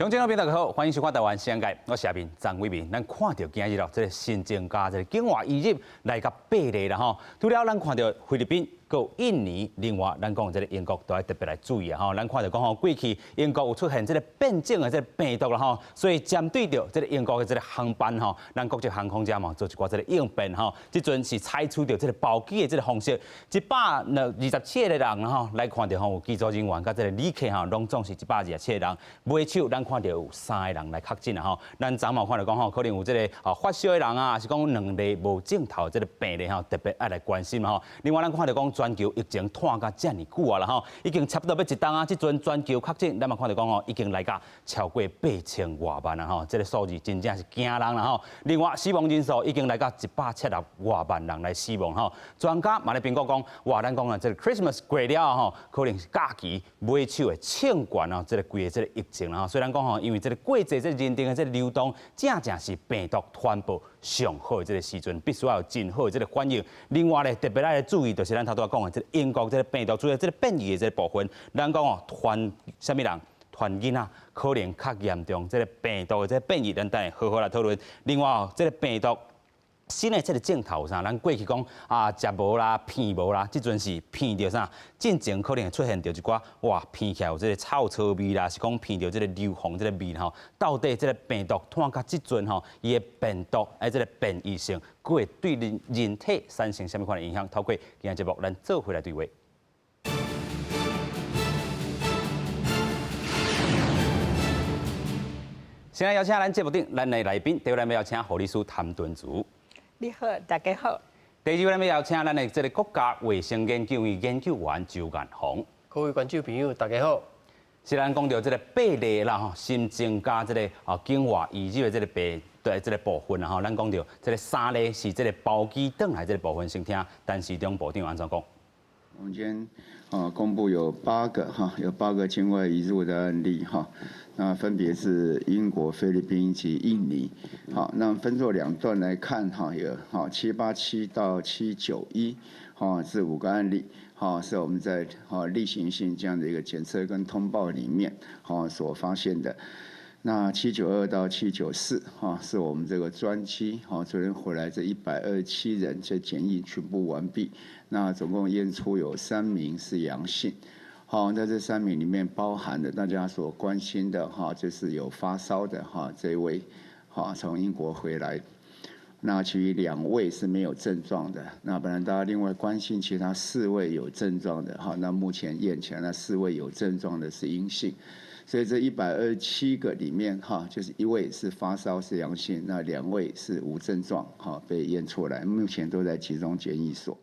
鄉親朋友大家好，歡迎收看《台灣新世界》，我是阿明張偉明。咱看著今日咯，這個新增加這個境外移入來到八例啦吼。除了咱看著菲律賓、閣印尼，另外咱講這個英國都愛特別來注意啊吼。咱看著講吼，過去英國有出現這個變種的這個病毒啦吼，所以針對著這個英國的這個航班吼，咱國際航空這嘛做一寡這個應變吼。這陣是採取著這個包機的這個方式，127個人吼來看著吼，有機組人員佮這個旅客吼，攏總是127個人。尾手咱看著有三個人來確診啦吼。咱昨嘛看著講吼，可能有這個啊發燒的人啊，抑是講兩例無症頭這個病例吼，特別愛來關心吼。另外咱看著講全球疫情拖甲遮爾久啊啦吼，已經差不多欲一冬啊。這陣全球確診，咱嘛看著講吼，已經來到超過8000外萬啊吼，這個數字真正是驚人啦吼。另外死亡人數已經來到170外萬人來死亡吼。專家嘛咧評估講，哇，咱講啊，這個 Christmas 過了吼，可能是假期尾手會衝懸哦，這個規个這個疫情啦吼。雖然講吼，因為這個過濟這個人丁的這個流動，正正是病毒傳播上好的這個時陣，必須要有真好的這個反應。另外咧，特別愛注意，就是咱頭拄仔講的這個英國這個病毒，主要這個變異的這個部分，咱講哦，傳啥物人？傳囡仔可能較嚴重，這個病毒的這個變異，咱等下好好來討論。另外哦，這個病毒新的這個症頭有啥？咱過去講啊，食無啦、鼻無啦，這陣是鼻著啥？進前可能會出現著一寡哇，鼻起來有這個臭臭味啦，是講鼻著這個硫磺這個味吼。到底這個病毒拖到這陣吼，伊的病毒的這個變異性，閣會對人人體產生啥物款的影響？透過今日節目，咱做伙來對話。先來邀請咱節目頂咱的來賓，第一位咱要邀請護理師譚敦慈。你好，大家好。第二位咱要邀請咱的這個國家衛生研究院研究員周彥宏。各位觀眾朋友，大家好。是咱講著這個八例啦吼，新增加這個啊境外移入的這個病對這個部分啦吼，咱講著這個三例是這個包機轉來這個部分，先聽陳時中部長按怎講。我們今天啊公布有八個哈，有八個境外移入的案例哈，那分別是英國、菲律賓及印尼。好，那分作兩段來看哈，有哈787到791，哈是五個案例，哈是我們在哈例行性這樣的一個檢測跟通報裡面哈所發現的。那792到794，哈是我們這個專機，哈昨天回來這127人，這檢疫全部完畢。那總共驗出有三名是陽性，好，在這三名裡面包含了大家所關心的哈，就是有發燒的哈這位，哈從英國回來，那其餘兩位是沒有症狀的。那本來大家另外關心其他四位有症狀的哈，那目前驗起來那四位有症狀的是陰性，所以這127個裡面哈，就是一位是發燒是陽性，那兩位是無症狀哈被驗出來，目前都在集中檢疫所。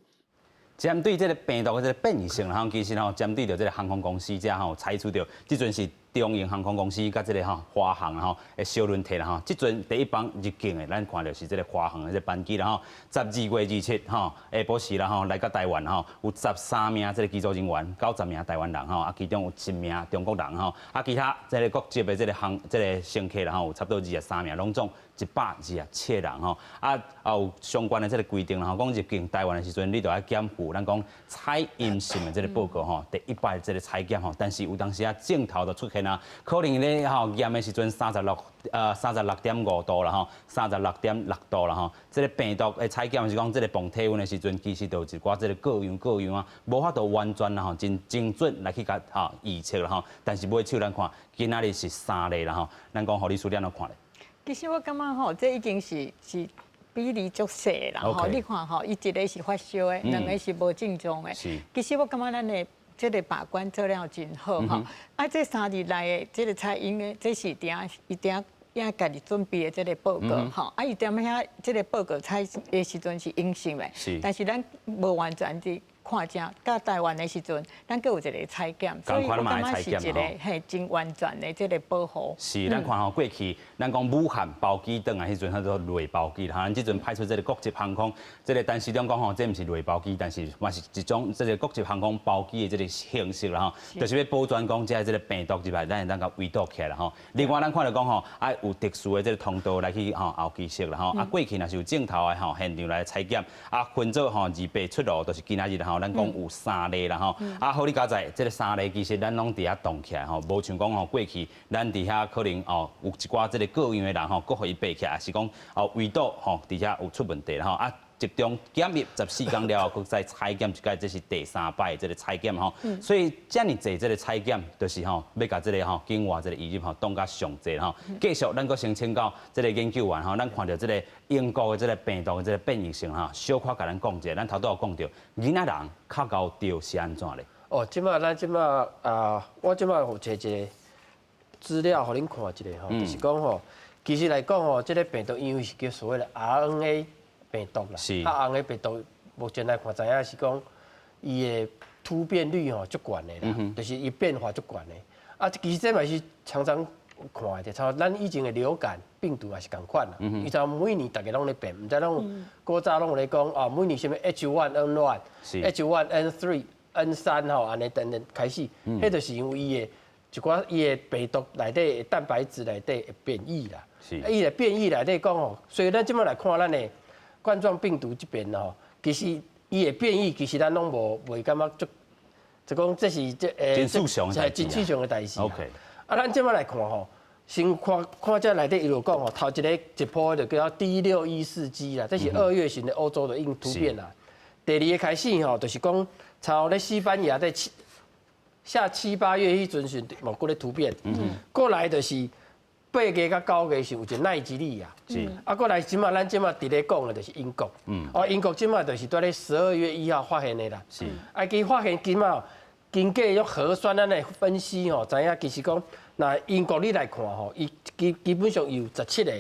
針對這個病毒的這個變異性，吼，其實吼，針對著這個航空公司遮吼，採取著這陣是長榮航空公司佮這個吼華航吼的小輪替啦吼。這陣第一班入境的，咱看著是這個華航的這個班機啦吼。12月27吼下晡時啦吼來到台灣吼，有13名這個機組人員，90名台灣人吼，啊其中有一名中國人吼，啊其他這個國籍的這個航這個乘客啦吼，有差不多23名，攏總127人吼，啊啊有相關的這個規定啦吼，講入境台灣的時陣，你著愛檢附咱講採陰性的這個報告吼，第一擺這個採檢吼，但是有當時啊症頭就出現啊，可能咧吼驗的時陣36.5度啦吼，36.6度啦吼，這個病毒的採檢是講這個磅體溫的時陣，其實就有一寡這個各樣各樣啊，無法度完全啦吼，真精準來去共吼預測啦吼，但是尾手咱看今仔日是三例啦吼，咱講護理師你按怎看咧？其實我感覺吼，這已經是是比例足細啦吼。你看吼，伊一個是發燒的，兩個是無症狀的。其實我感覺咱的這個把關做了真好吼。啊，這3日內的這個採陰的，這是定伊定也家己準備的這個報告吼。啊，伊踮遐這個報告採的時陣是陰性的，但是咱無完全佇看正，到台灣的時陣，咱閣有一個採檢，所以我感覺是一個嘿真完全的這個保護。是，咱看吼過去，咱講武漢包機轉來彼陣，叫做類包機啦。咱這陣派出這個國籍航空，這個陳時中講吼，這毋是類包機，但是嘛是一種這個國籍航空包機的這個形式啦吼，就是欲保全講這個這個病毒入來，咱會當共圍堵起來啦吼。另外，咱看著講吼，愛有特殊的這個通道來去吼候機室啦吼。啊，過去若是有症頭的吼，現場來採檢，啊，分做吼二八出爐，就是今仔日啦吼。吼，咱講有三例啦吼。啊，好你佳哉，這个三例其實咱攏佇遐動起來吼，無像講吼過去咱佇遐可能哦有一寡這个個樣的人吼，閣予伊爬起來，抑是講哦圍堵吼佇遐有出問題啦吼啊。集中檢疫14天了後，閣再採檢一擺，這是第三擺這个採檢吼。所以遮爾濟這个採檢，就是吼欲共這个吼境外這个移入吼擋甲上濟吼。繼續，咱閣先請教這个研究員吼，咱看著這个英國的這个病毒的這个變異性吼，小可共咱講一下，咱頭拄有講著，囡仔人較𠢕著是按怎咧？哦，這擺咱這擺啊，我這擺有揣一个資料予恁看一下吼，就是講吼，其實來講吼，這个病毒因為是叫所謂的 RNA 病毒啦，啊，RNA 病毒目前來看知影是講伊的突變率吼足懸的啦，就是伊變化足懸的。啊，其實這嘛是常常看的，像咱以前的流感病毒也是仝款啦。伊就每年逐家攏咧變，毋知攏古早攏有咧講啊，每年啥物 H1N1、H1N3、N3吼，按呢等等開始，彼就是因為伊的一寡伊的病毒內底的蛋白質內底會變異啦。伊的變異內底講吼，所以咱這擺來看咱的冠狀病毒這邊吼，其實伊的變異，其實咱攏無袂感覺足，就講這是這真正常的真正常的代誌。 啊，咱這擺來看吼，先看看這內底伊就講吼，頭一个一波就叫 D614G 啦，這是2月時的歐洲的應突變啦。第二个開始吼，就是講，像咧西班牙在七下七八月彼陣時嘛閣咧突變，過來就是8月佮9月是有一個奈及利亞，啊，過來這擺咱這擺佇咧講的就是英國，哦，英國這擺就是佇咧12月1號發現的啦，啊，伊發現這擺經過用核酸咱來分析吼，知影其實講，若英國你來看吼，伊基本上有十七個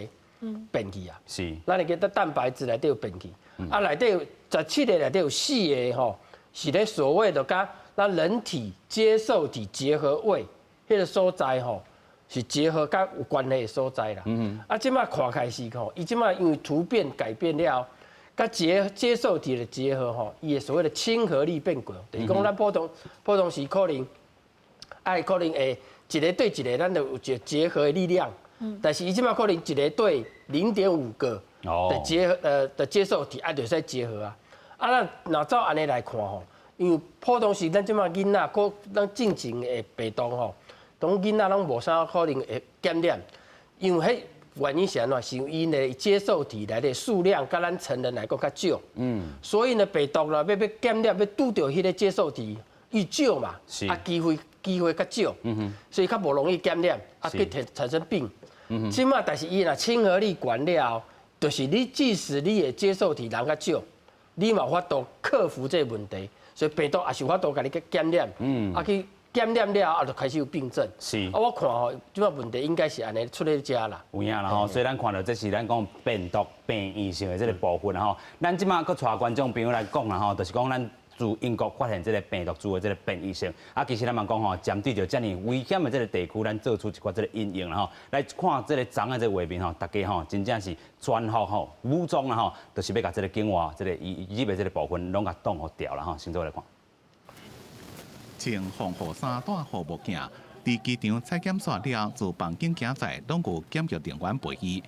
變異啊，咱會記得蛋白質內底有變異，啊，內底有十七个內底有四个吼，是咧所謂的佮咱人體接受體結合位彼个所在吼，是結合佮有關係的所在啦。啊，這擺看開始吼，伊這擺因為突變改變了，佮接受體的結合吼，伊的所謂的親和力變強，就是講咱普通時可能，愛可能會一个對一个，咱就有一個結合的力量。但是伊這擺可能一个對0.5個的結合的接受體，啊，就會使結合啊。啊，咱若照按呢來看吼，因為普通時咱這擺囡仔，閣咱進前的病毒吼，當囡仔攏無啥可能會感染，因為彼原因是按怎？是𪜶的接受體內的數量佮咱成人來講較少。所以呢，病毒啦，欲感染，欲拄著彼个接受體，伊少嘛，啊，機會較少。所以較無容易感染，啊，去產生病。這擺但是伊若親和力懸了後，就是你即使你的接受體人較少，你嘛有法度克服這个問題，所以病毒也是有法度共你去感染。啊去感染了後，就開始有病症。啊，我看吼，這擺問題應該是按呢出咧遮啦。有影啦吼，所以咱看著這是咱講病毒變異性的這个部分啦吼。咱這擺閣帶觀眾朋友來講啦吼，就是講咱自英國發現這个病毒株的這个變異性，啊，其實咱嘛講吼，針對著遮爾危險的這个地區，咱做出一寡這个因應啦吼。來看這个昨的這个畫面吼，大家吼真正是全副吼武裝啦吼，就是欲共這个境外這个移入的這个部分攏共擋予牢啦吼。先做來看。穿防護衫、戴護目鏡，佇機場採檢煞了，自房間行在，攏有檢疫人員陪伊。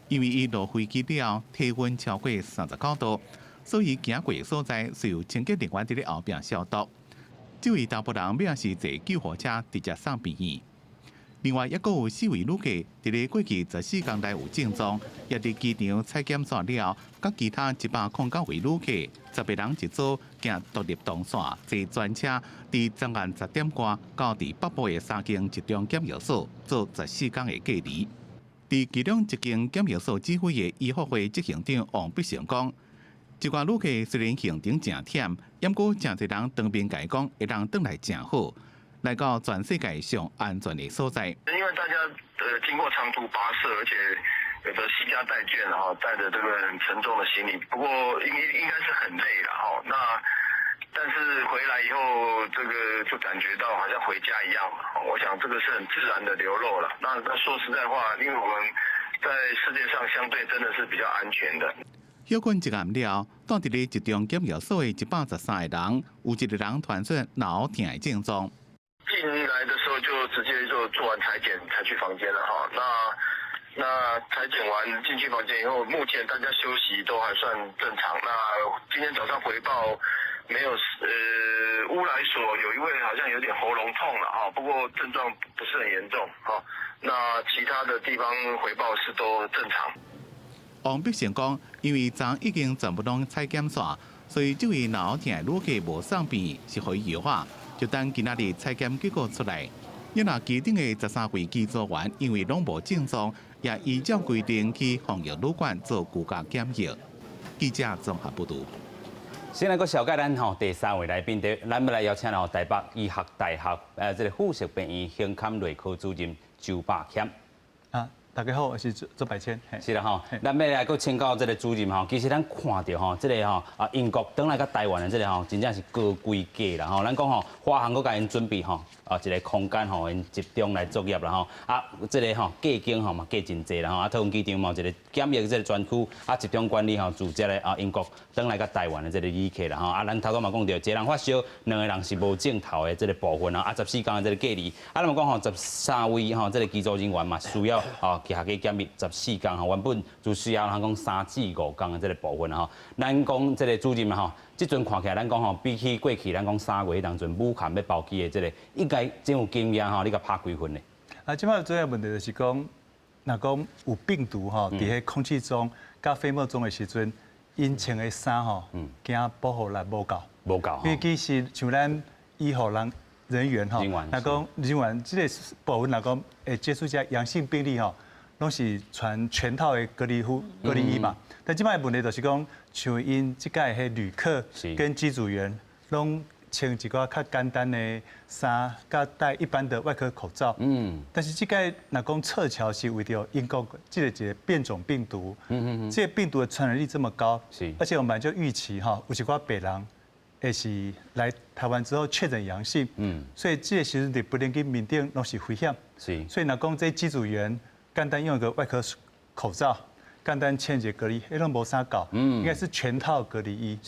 因為伊落飛機了，體溫超過39度，所以行過所在是有清潔人員佇咧後壁消毒。這位查埔人尾仔是坐救護車直接送病院。另外，抑閣有四位旅客佇咧過去14天內有症狀，也佇機場採檢煞了，佮其他109位旅客，10個人一組，行獨立動線，坐專車，佇昨暗10點外到佇北部的三間集中檢疫所做14天的隔離。佇其中一間檢疫所指揮的醫復會執行長王必成講，這寡旅客雖然行程誠忝，毋過誠濟人當面共伊講會當轉來誠好，來到全世界上安全的所在。因為大家經過長途跋涉，而且有的攜家帶眷，然後帶著這個很沉重的行李，不過應該是很累了哈。那但是回來以後，這個就感覺到好像回家一樣嘛。我想這個是很自然的流露了。那說實在話，因為我們在世界上相對真的是比較安全的。歇睏一暗了，蹛佇咧集中檢疫所的113個人，有一个人傳出腦疼的症狀。進來的時候就直接就做完採檢才去房間了哈。那採檢完進去房間以後，目前大家休息都還算正常。那今天早上回報，沒有，烏來所有一位好像有點喉嚨痛了哈，不過症狀不是很嚴重哈。那其他的地方回報是都正常。王必勝講，因為昨已經全部攏採檢煞，所以這位老聽旅客無送病是予伊藥啊，就等今仔日採檢結果出來。因若機頂的13位機組員因為攏無症狀，也依照規定去防疫旅館做居家檢疫。記者綜合報導。先來閣紹介咱吼第三位來賓，咱欲來邀請吼台北醫學大學這个附屬病院胸腔內科主任周百謙。啊，大家好，我是周百謙。是啦吼，咱欲來閣請教這个主任吼，其實咱看著吼，這个吼啊英國轉來佮台灣的這个吼，真正是高規格啦吼。咱講吼，華航閣共𪜶準備吼啊一个空間吼，𪜶集中來作業啦吼。啊，這个吼隔間吼嘛隔真濟啦吼。啊，桃園機場嘛有一個檢疫這个專區，啊集中管理吼，負責咧啊英國轉來佮台灣的這个旅客啦吼。啊，咱頭拄嘛講著，一個人發燒，兩個人是無症頭的這个部分啊，啊14天的這个隔離。啊，咱嘛講吼，13位吼這个機組人員嘛需要啊居家檢疫十四天吼，原本就需要人講3至5天的這个部分吼。咱講這个主任吼，這陣看起來，咱講吼，比起過去咱講3月彼當陣武漢欲包機的這个，應該真有經驗吼，你共拍幾分呢？啊，這擺主要問題就是講，若講有病毒吼，佇彼空氣中、佮飛沫中的時陣，𪜶穿的衫吼，驚保護力無夠。無夠。因為其實像咱醫護人員吼，若講人員這个部分，若講會接觸這陽性病例吼，攏是穿全套的隔離服、隔離衣嘛。但這擺問題就是講，像𪜶這擺彼旅客跟機組員，攏穿一寡較簡單的衫，佮戴一般的外科口罩。但是這擺若講撤僑是為著英國這个一个變種病毒，這个病毒的傳染力這麼高，而且我們就預期哈，有一寡病人會是來台灣之後確診陽性。所以這个時陣佇飛機面頂攏是危險。所以若講這機組員簡單用一個外科口罩，簡單穿一個隔離，彼攏無啥夠，應該是全套隔離衣。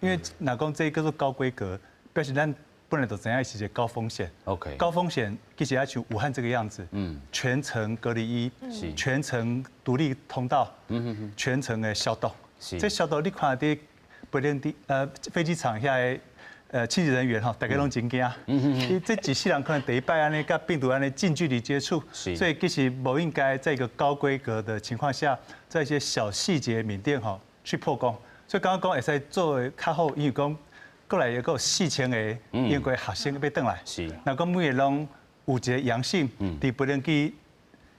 因為若講這叫做高規格，表示咱本來就知影是一個高風險。 高風險其實也像武漢這個樣子，全程隔離衣，全程獨立通道，全程的消毒。這消毒你看佇飛機場遐的清潔人員吼，大家攏真驚。這一世人可能第一擺按呢，佮病毒按呢近距離接觸，所以其實無應該在一個高規格的情況下，在一些小細節面頂吼去破功。所以剛剛講會使做得較好，因為講過來一個4000個英國學生欲轉來，若講每个攏有一個陽性，佇飛機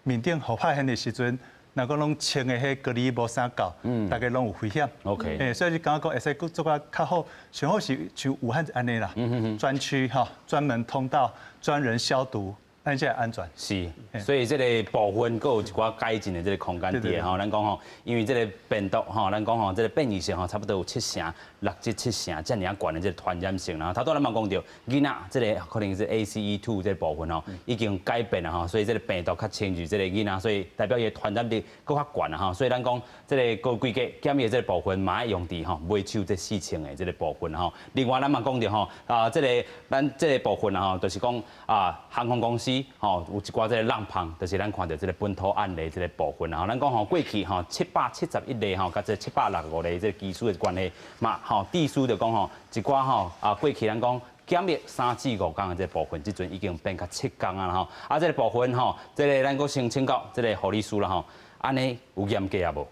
面頂予發現的時陣，若講攏穿的彼隔離衣無啥夠，大家攏有危險。 所以你剛剛講會使閣做較較好，上好是像武漢按呢啦，專區哈，專門通道，專人消毒，按呢才會安全。是，所以這个部分閣有一寡改進的這个空間佇吼。咱講吼，因為這个病毒吼，咱講吼，這个變異性吼，差不多有七成、六至七成遮爾仔懸的這个傳染性啦。頭拄咱嘛講著，囡仔這个可能是 ACE2 這个部分吼，已經改變了吼，所以這个病毒較親近這个囡仔，所以代表伊的傳染力閣較懸啦吼。所以咱講這个高規格檢疫這个部分嘛愛用佇吼尾手這4000个這个部分吼。另外咱嘛講著吼，啊，這个咱這个部分啊吼，就是講啊，航空公司吼有一寡這个浪芳，就是咱看著這个本土案例這个部分吼。咱講吼過去吼771例吼，佮這765例這个機師的關係嘛吼，意思就講吼一寡吼啊過去咱講檢疫3至5天的這个部分，這陣已經變較7天啊吼。啊，這个部分吼，這个咱閣先請教這个護理師啦吼，按呢有嚴格啊無？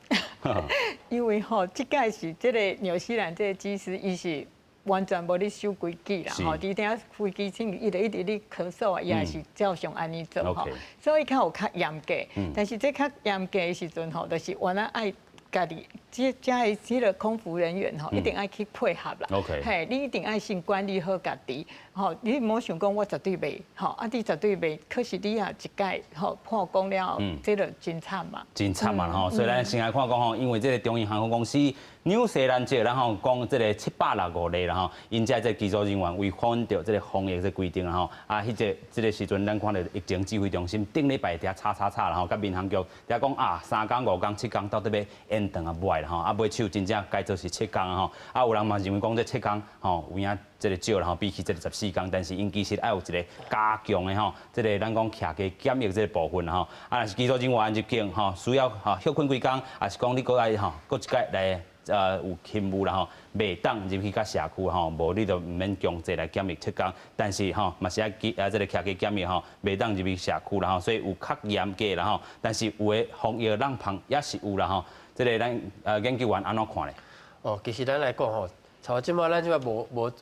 因為吼，這擺是這个紐西蘭這个機師，伊是完全無咧守規矩啦，吼，佇遐飛機頂伊就一直咧咳嗽啊，伊也是照常按呢做吼，所以較有較嚴格。但是這較嚴格的時陣吼，就是原來愛家己這遮的這个空服人員吼，一定愛去配合啦。 嘿，你一定愛先管理好家己，吼，你毋好想講我絕對袂，吼，啊，你絕對袂，可是你也一擺吼破功了後，這就真慘嘛。真慘嘛吼，所以咱先來看講吼，因為這个長榮航空公司紐西蘭籍，然後講這个765例啦吼，𪜶遮這个機組人員違反著這个防疫這規定啦吼，啊，彼個這个時陣咱看著疫情指揮中心頂禮拜佇遐吵吵吵啦吼，佮民航局佇遐講啊，3工5工7工到底欲延長啊無愛啦吼，啊尾手真正改做是七工啊吼，啊有人嘛認為講這七工吼有影這个少啦吼，比起這个14天，但是𪜶其實愛有一個加強的吼，這个咱講徛家檢疫這個部分吼，啊若是機組人員入境吼，需要吼歇睏幾工，抑是講你閣愛吼閣一擺來。有勤務啦吼，袂當入去佮社區吼，無你就毋免強制來檢疫7工，但是吼嘛是愛記啊，這個徛家檢疫吼，袂當入去社區啦吼，所以有較嚴格啦吼，但是有的防疫漏縫也是有啦吼，這個咱研究員按怎看咧？哦，其實咱來講吼，像這擺咱這擺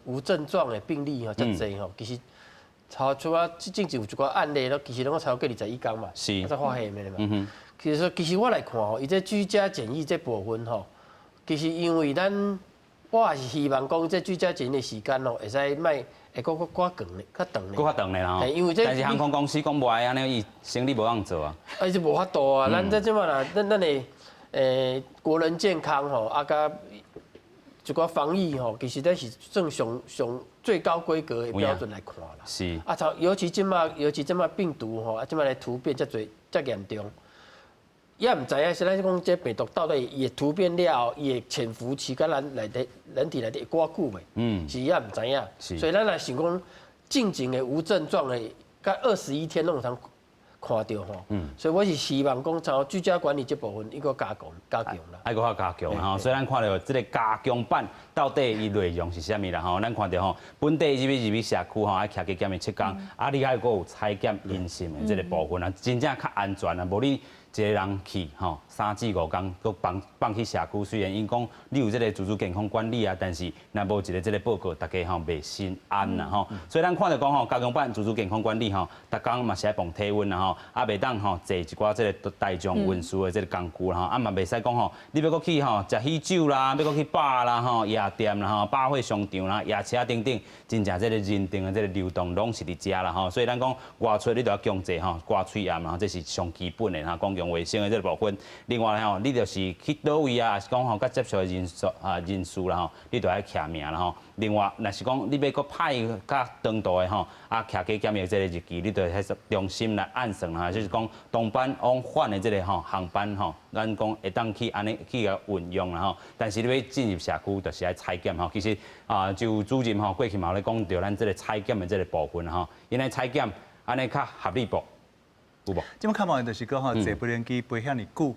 無症狀的病例吼，遮濟吼，其實超出啊，之前有一寡案例咯，其實攏超過21工嘛，才發現的嘛。其實說，其實我來看吼，伊這居家檢疫這部分吼，其實因為咱我也是希望講，這居家檢疫的時間哦，會使莫會閣閣較長咧，較長咧。閣較長咧啦吼。因為這但是航空公司講無愛按呢，伊生理無通做啊。啊，伊是無法度啊，咱這這擺啦，咱的國人健康吼，啊佮一寡防疫吼，其實咱是算上上最高規格的標準來看啦。啊，尤其這擺病毒吼，啊，這擺來突變遮濟遮嚴重，也毋知影是咱講這病毒到底伊會突變了後，伊的潛伏期佮咱內底人體內底會偌久袂？是也毋知影。所以咱來想講，進前的無症狀的，佮21天攏有通看著吼。所以我是希望講，從居家管理這部分，應該加強加強啦。愛閣較加強吼，所以咱看著這個加強版到底伊內容是啥物啦吼？咱看著吼，本地入去社區吼，愛徛家檢疫7工，啊，你愛閣有採檢陰性的這個部分啊，真正較安全啊，無你一個人去吼，3至5工閣放放去社區，雖然𪜶講你有這個自主健康管理啊，但是若無一個這個報告，大家吼袂心安啦吼。所以咱看著講吼，加強版自主健康管理吼，逐工嘛是愛磅體溫啦吼，啊袂當吼坐一寡這個大眾運輸的這個工具啦吼，啊嘛袂使講吼，你欲閣去吼食喜酒啦，欲閣去吧啦吼，夜店啦吼，百貨商場啦，夜車等等，真正這個人潮的這個流動攏是佇遮啦吼。所以咱講外出你就要強制吼，掛喙罨啦，這是上基本的哈，公共衛生的這個部分。另外吼，你就是去佗位啊，抑是講吼，佮接觸的人數啊人數啦吼，你就愛簽名啦吼。另外，若是講你欲閣派較長途的吼，啊，徛家檢疫這個日期，你就愛中心來按算啦，就是講當班往返的這個吼航班吼，咱講會當去按呢去共運用啦吼。但是你欲進入社區，就是愛採檢吼。其實啊，就主任吼過去嘛有咧講著咱這個採檢的這個部分吼，𪜶來採檢按呢較合理無？有無？這擺較麻煩就是講吼，坐飛行機飛遐爾久，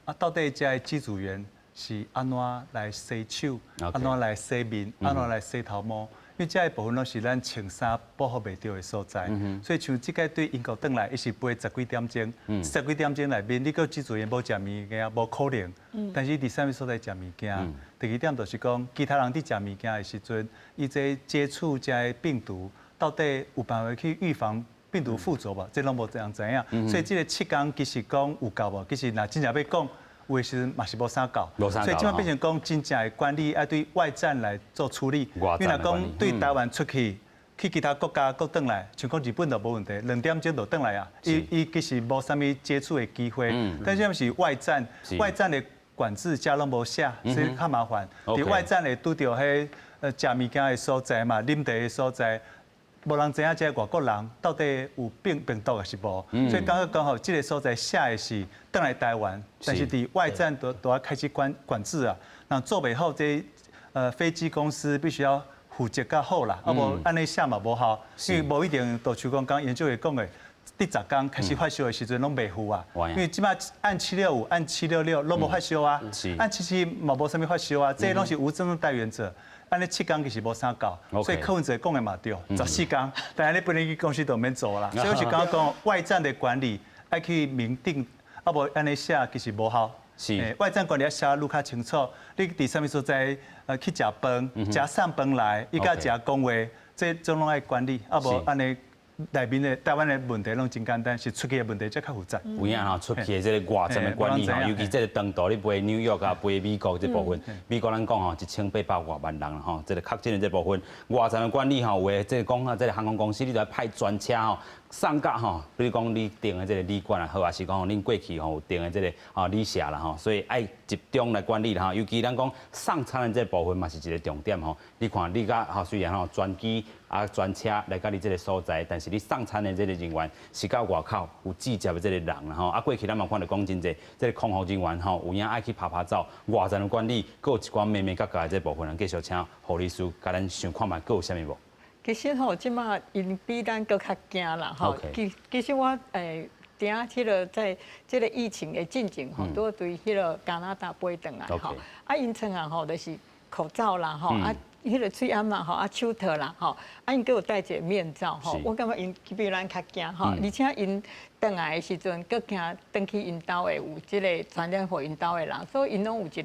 啊，到底這機組員是按怎來洗手，按怎來洗面，按怎來洗頭毛？因為這個部分攏是咱穿衫保護袂著的所在，所以像這擺對英國轉來，伊是飛十幾點鐘，十幾點鐘內面，你閣機組員無食物件，無可能。但是佇啥物所在食物件？第二點就是講，其他人佇食物件的時陣，伊這接觸這个病毒，到底有辦法去預防病毒附著無？這攏無人知影。所以這個7工其實講有夠無？其實若真正欲講，有的時陣嘛是無啥夠。所以這擺變成講真正的管理愛對外站來做處理。你若講對台灣出去，去其他國家閣轉來，像講日本就無問題，2點鐘就轉來啊。伊其實無啥物接觸的機會。但是這是外站，外站的管制遮攏無寫，所以較麻煩。佇外站會拄著彼食物件的所在嘛，啉茶的所在。無人知影這個外國人到底有病毒抑是無，所以剛剛講吼，這個所在寫的是轉來台灣，但是佇外站都要開始管制啊。那做袂好，這飛機公司必須要負責較好啦，啊無按呢寫嘛無效，因為無一定就像講剛研究員講的，佇10工開始發燒的時陣攏袂赴啊，因為這擺案765、案766攏無發燒啊，案77嘛無啥物發燒啊，這攏是無症狀帶原者。按呢7工其實無啥夠，所以柯文哲講的嘛對，14工，但係你飛機公司都免做啦。所以我是感覺講外站的管理愛去明定，啊無按呢寫其實無效。外站管理愛寫愈較清楚，你佇啥物所在去食飯，食送飯來，伊佮食講話，這種攏愛管理，啊無按呢內面的台灣的問題攏真簡單，是出去的問題才較複雜。有影吼，出去的這個外站的管理吼，尤其這個長途你飛紐約啊，飛美國這部分，美國咱講吼1800外萬人吼，這個確診的這部分外站的管理吼，有的這個講啊，這個航空公司你著愛派專車吼。送到吼，比如講你訂的這個旅館也好，抑是講恁過去吼有訂的這個啊旅社啦吼，所以愛集中來管理啦吼。尤其咱講送餐的這個部分嘛是一個重點吼。你看你佮吼雖然吼專機啊專車來到你這個所在，但是你送餐的這個人員是到外口有直接的這個人啦吼。啊過去咱嘛看著講真濟，這個空服人員吼有影愛去趴趴走，外站的管理，閣有一寡眉眉角角的這個部分，繼續請護理師共咱想看覓閣有啥物無？其實吼，這擺𪜶比咱閣較驚啦吼。其實我埕彼个在這个疫情的進前吼，拄對彼个加拿大飛轉來吼，啊，𪜶穿啊吼，就是口罩啦吼，啊，彼个喙罨啦吼，啊，手套啦吼，啊，𪜶閣有戴一个面罩吼，我感覺𪜶比咱較驚吼，而且𪜶轉來的時陣，閣驚轉去𪜶兜會有這個傳染予𪜶兜的人，所以𪜶攏有一個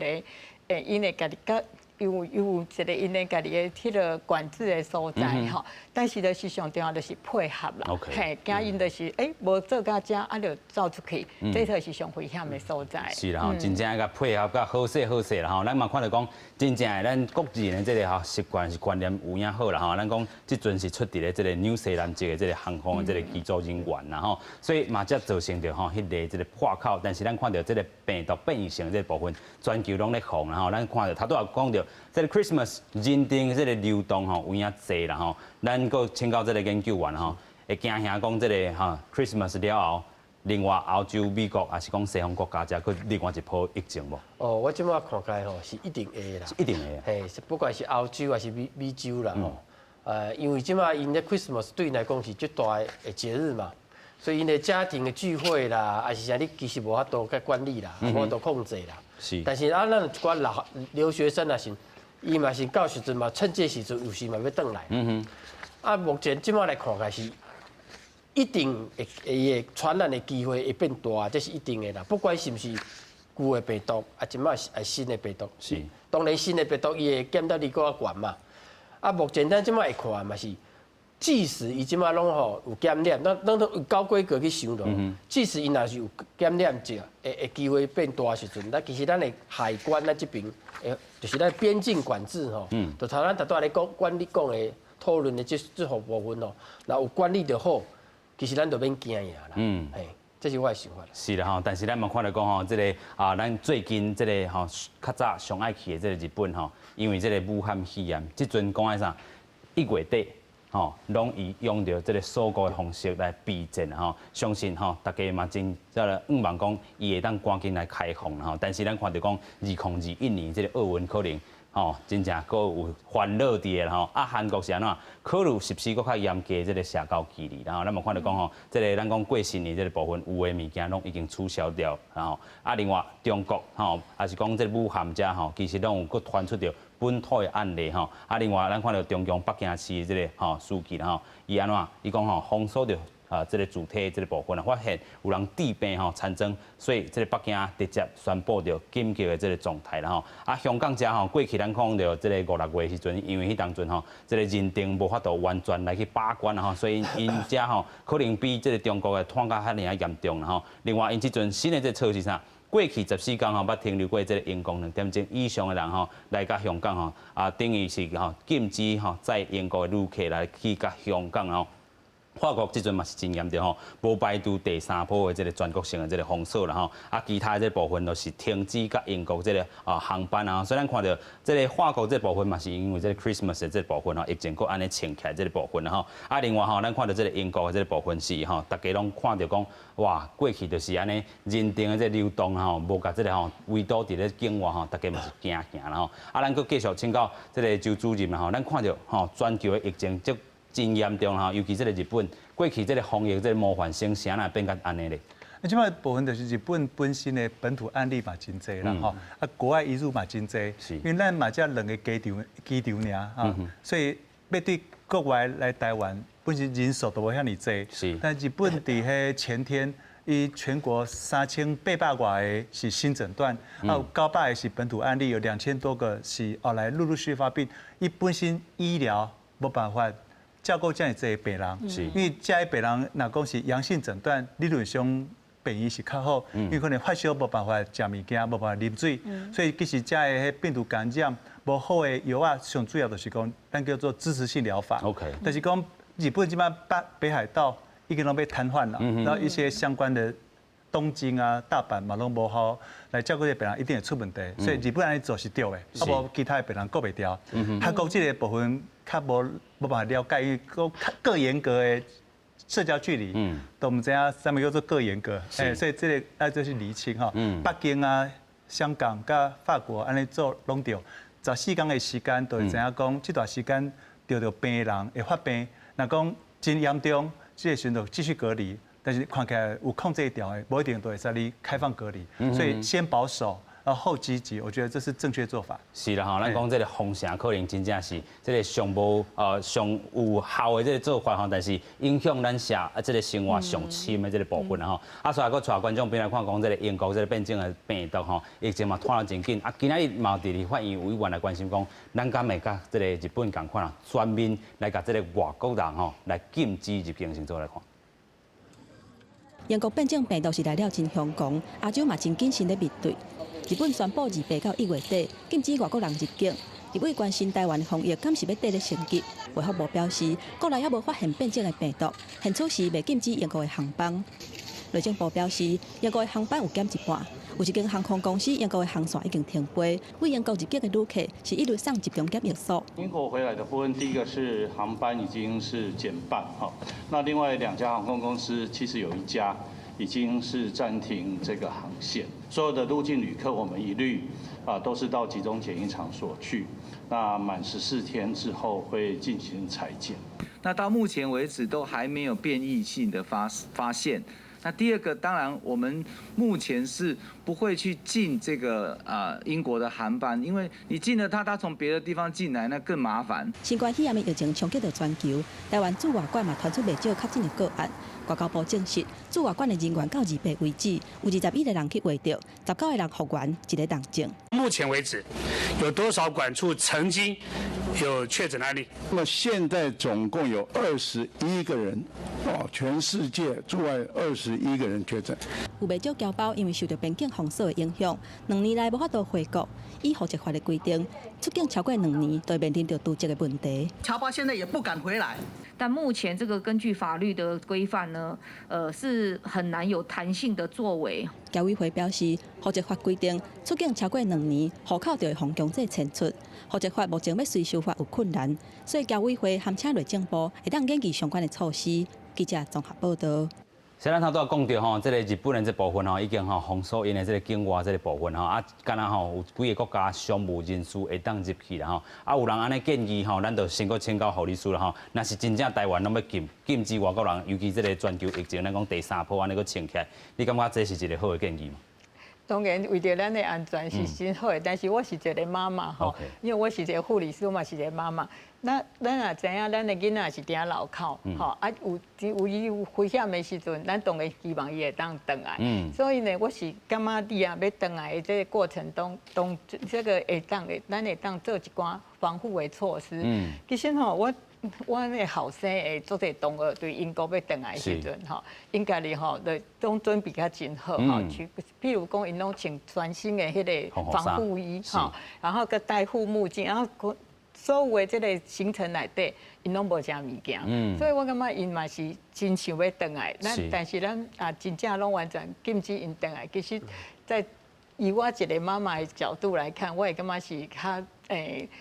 會𪜶會家己佮有一個𪜶的家己的彼个管制的所在吼，但是就是上重要就是配合啦，嘿，驚𪜶就是欸無做到遮，啊就走出去，這才是上危險的所在。是啦吼，真正愛共配合甲好勢好勢啦吼，咱嘛看著講，真正的咱國人的這个吼習慣是觀念有影好啦吼，咱講這陣是出佇咧這個紐西蘭籍的這個航空的這個機組人員啦吼，所以嘛才造成著吼彼个這個破口，但是咱看著這個病毒變異性這個部分，全球攏咧防啦吼，咱看著頭拄仔講著這個 Christmas 人丁這個流動吼有影濟啦吼，咱閣請教這個研究員吼，會驚嚇講這個吼 Christmas 了後，另外歐洲、美國抑是講西方國家遮閣另外一波疫情無？哦，我這擺看起來吼是一定會啦，一定會。嘿，不管是歐洲還是美洲啦吼，因為這擺𪜶的 Christmas 對𪜶來講是最大的節日嘛，所以𪜶的家庭的聚會啦，抑是啥你其實無法度去管理啦，無法度控制啦。但是啊，咱一寡老留學生啊是，伊嘛是到時陣嘛，趁這時陣有時嘛欲轉來。啊，目前這擺來看起來是一定會會傳染的機會會變大，這是一定的啦。不管是毋是舊的病毒，啊，這擺是新的病毒。當然新的病毒伊會減到你閣較懸嘛。啊，目前咱這擺會看嘛是，即使伊這擺攏吼有感染，咱咱都有高規格去想咯。即使伊若是有感染者，會機會變大的時陣，咱其實咱的海關咱這邊，就是咱邊境管制吼，就頭咱頭拄仔咧講管理講的討論的這號部分吼，若有管理就好，其實咱就免驚啦。嘿，這是我的想法。是啦吼，但是咱嘛看著講吼，這个啊，咱最近這个吼較早上愛去的這個日本吼，因為這个武漢肺炎，這陣講的啥，1月底吼，攏以用著這个鎖國的方式來備戰吼，相信吼大家嘛真這个向望講伊會當趕緊來開放吼，但是咱看著講2021年這个奧運可能吼，真正閣有煩惱佇咧吼。啊，韓國是按怎？考慮實施閣較嚴格這个社交距離，然後咱嘛看著講吼，這个咱講過新年這个部分有的物件攏已經取消掉，然後啊，另外中國吼，抑是講這个武漢遮吼，其實攏有閣傳出著本土的案例吼。啊，另外咱看著中共北京市這个吼書記吼，伊按怎？伊講吼封鎖著啊，這个主體這个部分啊，發現有人治病吼參增，所以這个北京直接宣布著緊急的這个狀態啦吼。啊，香港遮吼過去咱講著這个五六月時陣，因為彼當陣吼，這个認定無法度完全來去把關啦吼，所以𪜶遮吼可能比這个中國的拖甲較爾嚴重啦吼。另外，𪜶這陣新的這个措施啥？過去14天吼，捌停留過這个英國2點鐘以上的人吼，來到香港吼，啊，等於是吼禁止吼載英國的旅客來去到香港吼。法國這陣嘛是真嚴重吼，無排除第三波的這个全國性的這个封鎖啦吼。啊，其他這部分都是停止佮英國這个啊航班啊。所以咱看著這个法國這部分嘛是因為這个 Christmas 的這个部分吼，疫情閣按呢衝起來這个部分啦吼。啊，另外吼，咱看著這个英國的這个部分是吼，大家攏看著講，哇，過去就是按呢人丁的這个流動吼，無共這个吼圍堵佇咧境外吼，大家嘛是驚驚啦吼。啊，咱閣繼續請教這个周主任啦吼，咱看著吼全球的疫情這真嚴重吼，尤其這个日本過去這个防疫這个模範生，啥會變甲按呢咧？啊，這擺部分就是日本本身的本土案例嘛真濟啦吼，啊，國外移入嘛真濟，因為咱嘛才兩個機場機場爾哈，所以欲對國外來台灣，本身人數都無遐爾濟。但日本佇彼前天，伊全國3800外个是新診斷，啊有900個是本土案例，有2000多個是後來陸陸續續發病。伊本身醫療無辦法照顧這爾濟病人，因為這个病人若講是陽性診斷，理論上病院是較好，因為可能發燒無辦法食物件，無辦法啉水，所以其實這个彼病毒感染無好的藥啊，上主要就是講咱叫做支持性療法。 但是講日本這擺北海道已經攏欲癱瘓啦，然後一些相關的東京啊、大阪嘛攏無好來照顧這個病人，一定會出問題。所以日本按呢做是對的，啊無其他的病人顧袂牢。韓國這個部分較無辦法了解，因為閣較閣嚴格的社交距離，都毋知影啥物叫做閣嚴格。欸，所以這个愛做去釐清吼。北京啊、香港佮法國按呢做攏對，14天的時間就會知影講，這段時間著著病的人會發病，若講真嚴重，這个時陣就繼續隔離。但是看起來有控制著的，無一定都會使你開放隔離，所以先保守，然後後積極，我覺得這是正確做法。是啦吼，咱講這個封城可能真正是這個上無上有效的這個做法吼，但是影響咱社啊這個生活上深的這個部分啦吼。啊，所以閣帶觀眾朋友來看講這個英國這個變種的病毒吼，疫情嘛拖得真緊。啊，今仔日嘛佇立法院委員來關心講，咱敢會佮這個日本仝款啊，全面來共這個外國人吼來禁止入境，先做來看。英國變種病毒是來了真兇狂，亞洲嘛真謹慎咧面對。日本宣布28到1月底禁止外國人入境。立委關心台灣的防疫，敢是欲綴咧升級？衛福部表示，國內猶無發現變種的病毒，現此時袂禁止英國的航班。內政部表示，英國的航班有減一半，有一間航空公司英國的航線已經停飛。對英國入境的旅客是一律送集中檢疫所。英國回來的部分，第一個是航班已經是減半，哈。那另外兩家航空公司，其實有一家已經是暫停這個航線。所有的入境旅客，我們一律啊都是到集中檢疫場所去。那滿14天之後會進行採檢。那到目前為止都還沒有變異性的發現。那第二個，當然我們目前是不會去禁這個啊英國的航班，因為你禁了它，它從別的地方進來，那更麻煩。新冠肺炎的疫情衝擊著全球，台灣駐外館嘛傳出袂少確診的個案。外交部證實，駐外館的人員到28為止，有21個人去確診，19個人復原，一个重症。目前為止，有多少館處曾經有確診案例？那麼現在總共有二十一個人，哦，全世界駐外二十一個人確診。有袂少僑胞因為受著邊境封鎖的影響，2年來無法度回國。依戶籍法的規定，出境超過兩年，就會面臨著除籍的問題。僑胞現在也不敢回來。但目前這個根據法律的規範呢，是很難有彈性的作為。僑委會表示，戶籍法規定，出境超過兩年，戶口就會予強制遷出。戶籍法目前欲隨修法有困難，所以僑委會函請內政部會當研究相關的措施。記者綜合報道。先咱頭拄仔講著吼，這個日本的這部分吼，已經吼封鎖𪜶的這個境外這個部分吼，啊，敢若吼有幾个國家商務人士會當入去啦吼，啊，有人按呢建議吼，咱就先閣請教護理師啦吼。若是真正台灣攏欲禁止外國人，尤其這個全球疫情，咱講第三波按呢閣衝起來，你感覺這是一個好的建議嗎？當然，為著咱的安全是真好的，但是我是一個媽媽吼，因為我是一個護理師，我嘛是一個媽媽。那咱也知影，咱的囡仔是佇樓口，吼啊有有伊有危險的時陣，咱當然希望伊會當轉來。所以呢，我是感覺你啊，欲轉來的這個過程當當這個會當的，咱會當做一寡防護的措施。其實吼，我的後生的足濟同學對英國欲轉來的時陣吼，𪜶家己吼就攏準備較真好吼，譬如講，𪜶攏穿全身的彼個防護衣吼，然後閣戴護目鏡，然後所有的這個行程內底，𪜶攏無食物件，所以我感覺𪜶嘛是真想欲轉來，咱但是咱啊真正攏完全禁止𪜶轉來，其實，在以我一個媽媽的角度來看，我會感覺是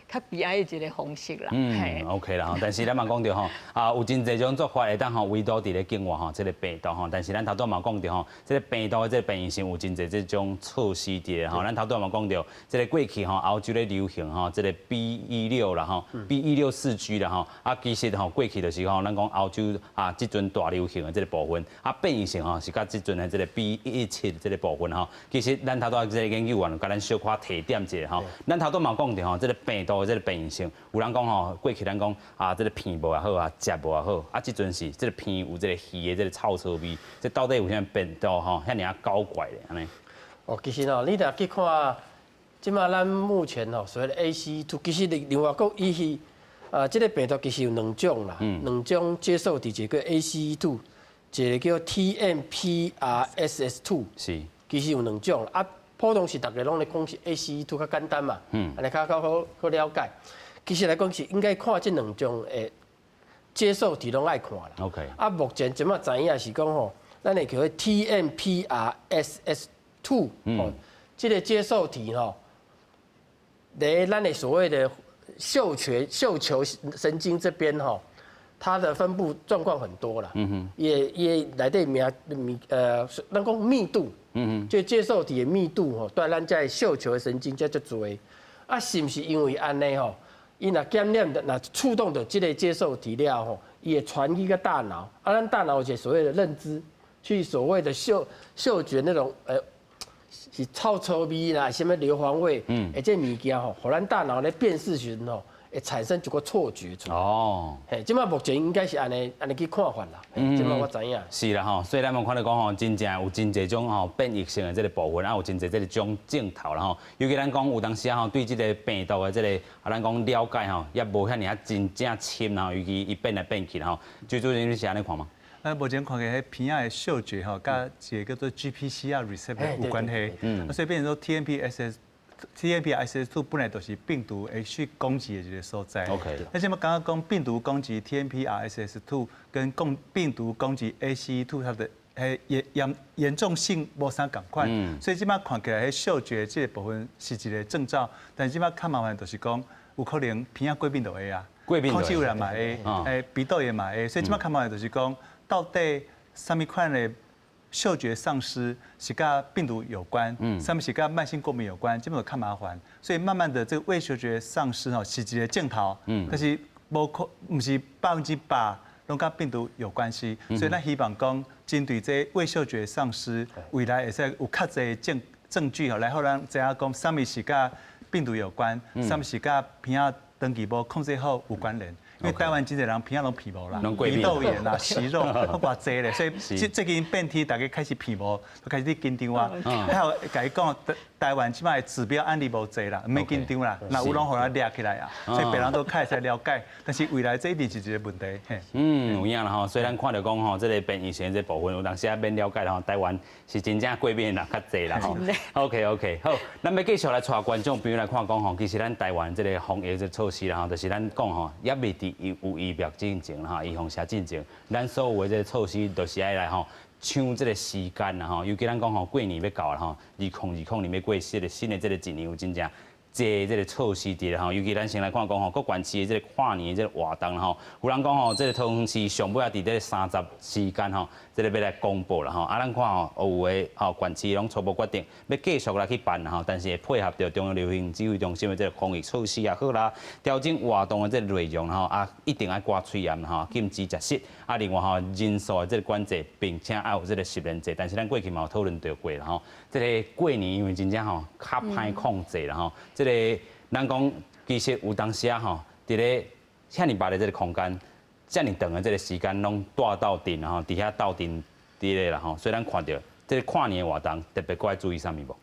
較悲哀的一個方式啦。嗯，OK 啦，但是咱嘛講著吼，啊有真濟種做法會當吼圍堵佇咧境外吼，這個病毒吼。但是咱頭拄嘛講著吼，這個病毒的這個變異性有真濟這種措施佇咧吼。咱頭拄嘛講著，這個過去吼歐洲咧流行吼，這個 B 16啦吼，B164G 啦吼，啊其實吼過去就是吼，咱講歐洲啊這陣大流行的這個部分，啊變異性吼是佮這陣的這個 B117這個部分吼。其實咱頭拄這個研究員共咱小可提點一下吼，咱頭拄嘛講著吼，這個病毒的這個變異性，有人講吼，過去咱講啊，這個鼻無也好啊，食無也好，啊，這陣是這個鼻有這個魚的這個臭臭味，這到底有啥病毒吼，遐爾仔狡怪咧，按呢？哦，其實哦，你若去看，這馬咱目前吼所謂的 ACE2，其實另外閣伊是啊，這個病毒其實有兩種啦，兩種接受體，一個 ACE2，一個叫 TMPRSS2，其實有兩種啊。普通是逐家攏咧講是 ACE2 較簡單嘛，按呢較較好好了解。其實來講是應該看這兩種的接受體攏愛看啦。 啊，目前這馬知影是講吼，咱會叫做 TMPRSS2，吼，這個接受體吼，佇咱的所謂的嗅覺嗅球神經這邊吼，它的分布狀況很多啦。也內底名密咱講密度。這接受體的密度吼，對咱這嗅球的神經才足濟。啊，是毋是因為按呢吼？伊若感染的，若觸動著這個接受體了吼，伊會傳去個大腦。啊，咱大腦有一個所謂的認知，去所謂的嗅覺那種，是臭臭味啦，啥物硫磺味，這物件吼，予咱大腦咧辨識時陣吼，會產生一個錯覺出來。嘿，這擺目前應該是按呢按呢去看法啦。這擺我知影。是啦吼，所以咱們看著講吼，真正有真濟種吼變異性的這個部分，啊有真濟這個種症頭啦吼。尤其咱講有當時啊吼，對這個病毒的這個啊，咱講了解吼，也無遐爾啊真正深啦。尤其伊變來變去啦吼。最主要你是按呢看嗎？那目前看起來，鼻仔的嗅覺吼，佮一個叫做 GPCR receptor 有關係。所以變成說 TMPRSS、TMPRSS2 本來就是病毒會去攻擊的一個所在。 那這擺剛剛講病毒攻擊 TMPRSS2 跟共病毒攻擊 ACE2，它的嚴嚴嚴重性無啥仝款。所以這擺看起來，彼嗅覺這個部分是一個徵兆，但這擺較麻煩就是講，有可能鼻仔過敏就會啊，過敏空氣污染嘛會，鼻竇炎嘛會，所以這擺較麻煩就是講，到底啥物款的嗅覺喪失是佮病毒有關，啥物是佮慢性過敏有關，這擺就較麻煩。所以慢慢的這個味嗅覺喪失吼是一個症頭，但是無可毋是100%攏佮病毒有關係。所以咱希望講針對這味嗅覺喪失，未來會使有較濟證據吼，來予咱知影講啥物是佮病毒有關，啥物是佮鼻仔長期無控制好有關聯。因為台灣真濟人鼻仔攏鼻毛啦，鼻竇炎啦、息肉，攏偌濟咧，所以最近變天，大家開始鼻毛，都開始緊張啊。還有共伊講，台灣這擺指標案例無濟啦，毋免緊張啦，若有攏予咱掠起來啊，所以別人都開始了解。但是未來這一定是一個問題。嗯，有影啦吼，所以咱看著講吼，這個變異性這部分有當時仔免了解吼，台灣是真正過敏的人較濟啦吼。OK，好，咱欲繼續來帶觀眾朋友來看講吼，其實咱台灣這個防疫這措施啦吼，就是咱講吼，猶未佇有疫苗進前哈，預防射進前，咱所有的這個措施都是愛來吼搶這個時間啦吼。尤其咱講吼過年欲到啦吼，2020年欲過新的新的這個一年有真正濟這個措施佇咧吼，尤其咱先來看講吼，各縣市的這個跨年的這個活動吼，有人講吼，這個桃園市上尾仔佇這個30時間吼，這個欲來公布啦吼。啊，咱看吼，有的吼縣市攏初步決定欲繼續來去辦吼，但是會配合著中央流行指揮中心的這個防疫措施也好啦，調整活動的這個內容吼，啊，一定愛掛喙罨吼，禁止食食，啊，另外吼人數的這個管制，並且愛有這個實聯制。但是咱過去嘛有討論著過啦吼，這個過年因為真正吼較歹控制啦吼，這個咱講其實有當時啊吼，佇咧遐爾密的這個空間，遮爾長的這個時間，攏蹛鬥陣吼，佇遐鬥陣佇咧啦吼，所以咱看著這個跨年的活動特別閣愛注意啥物無？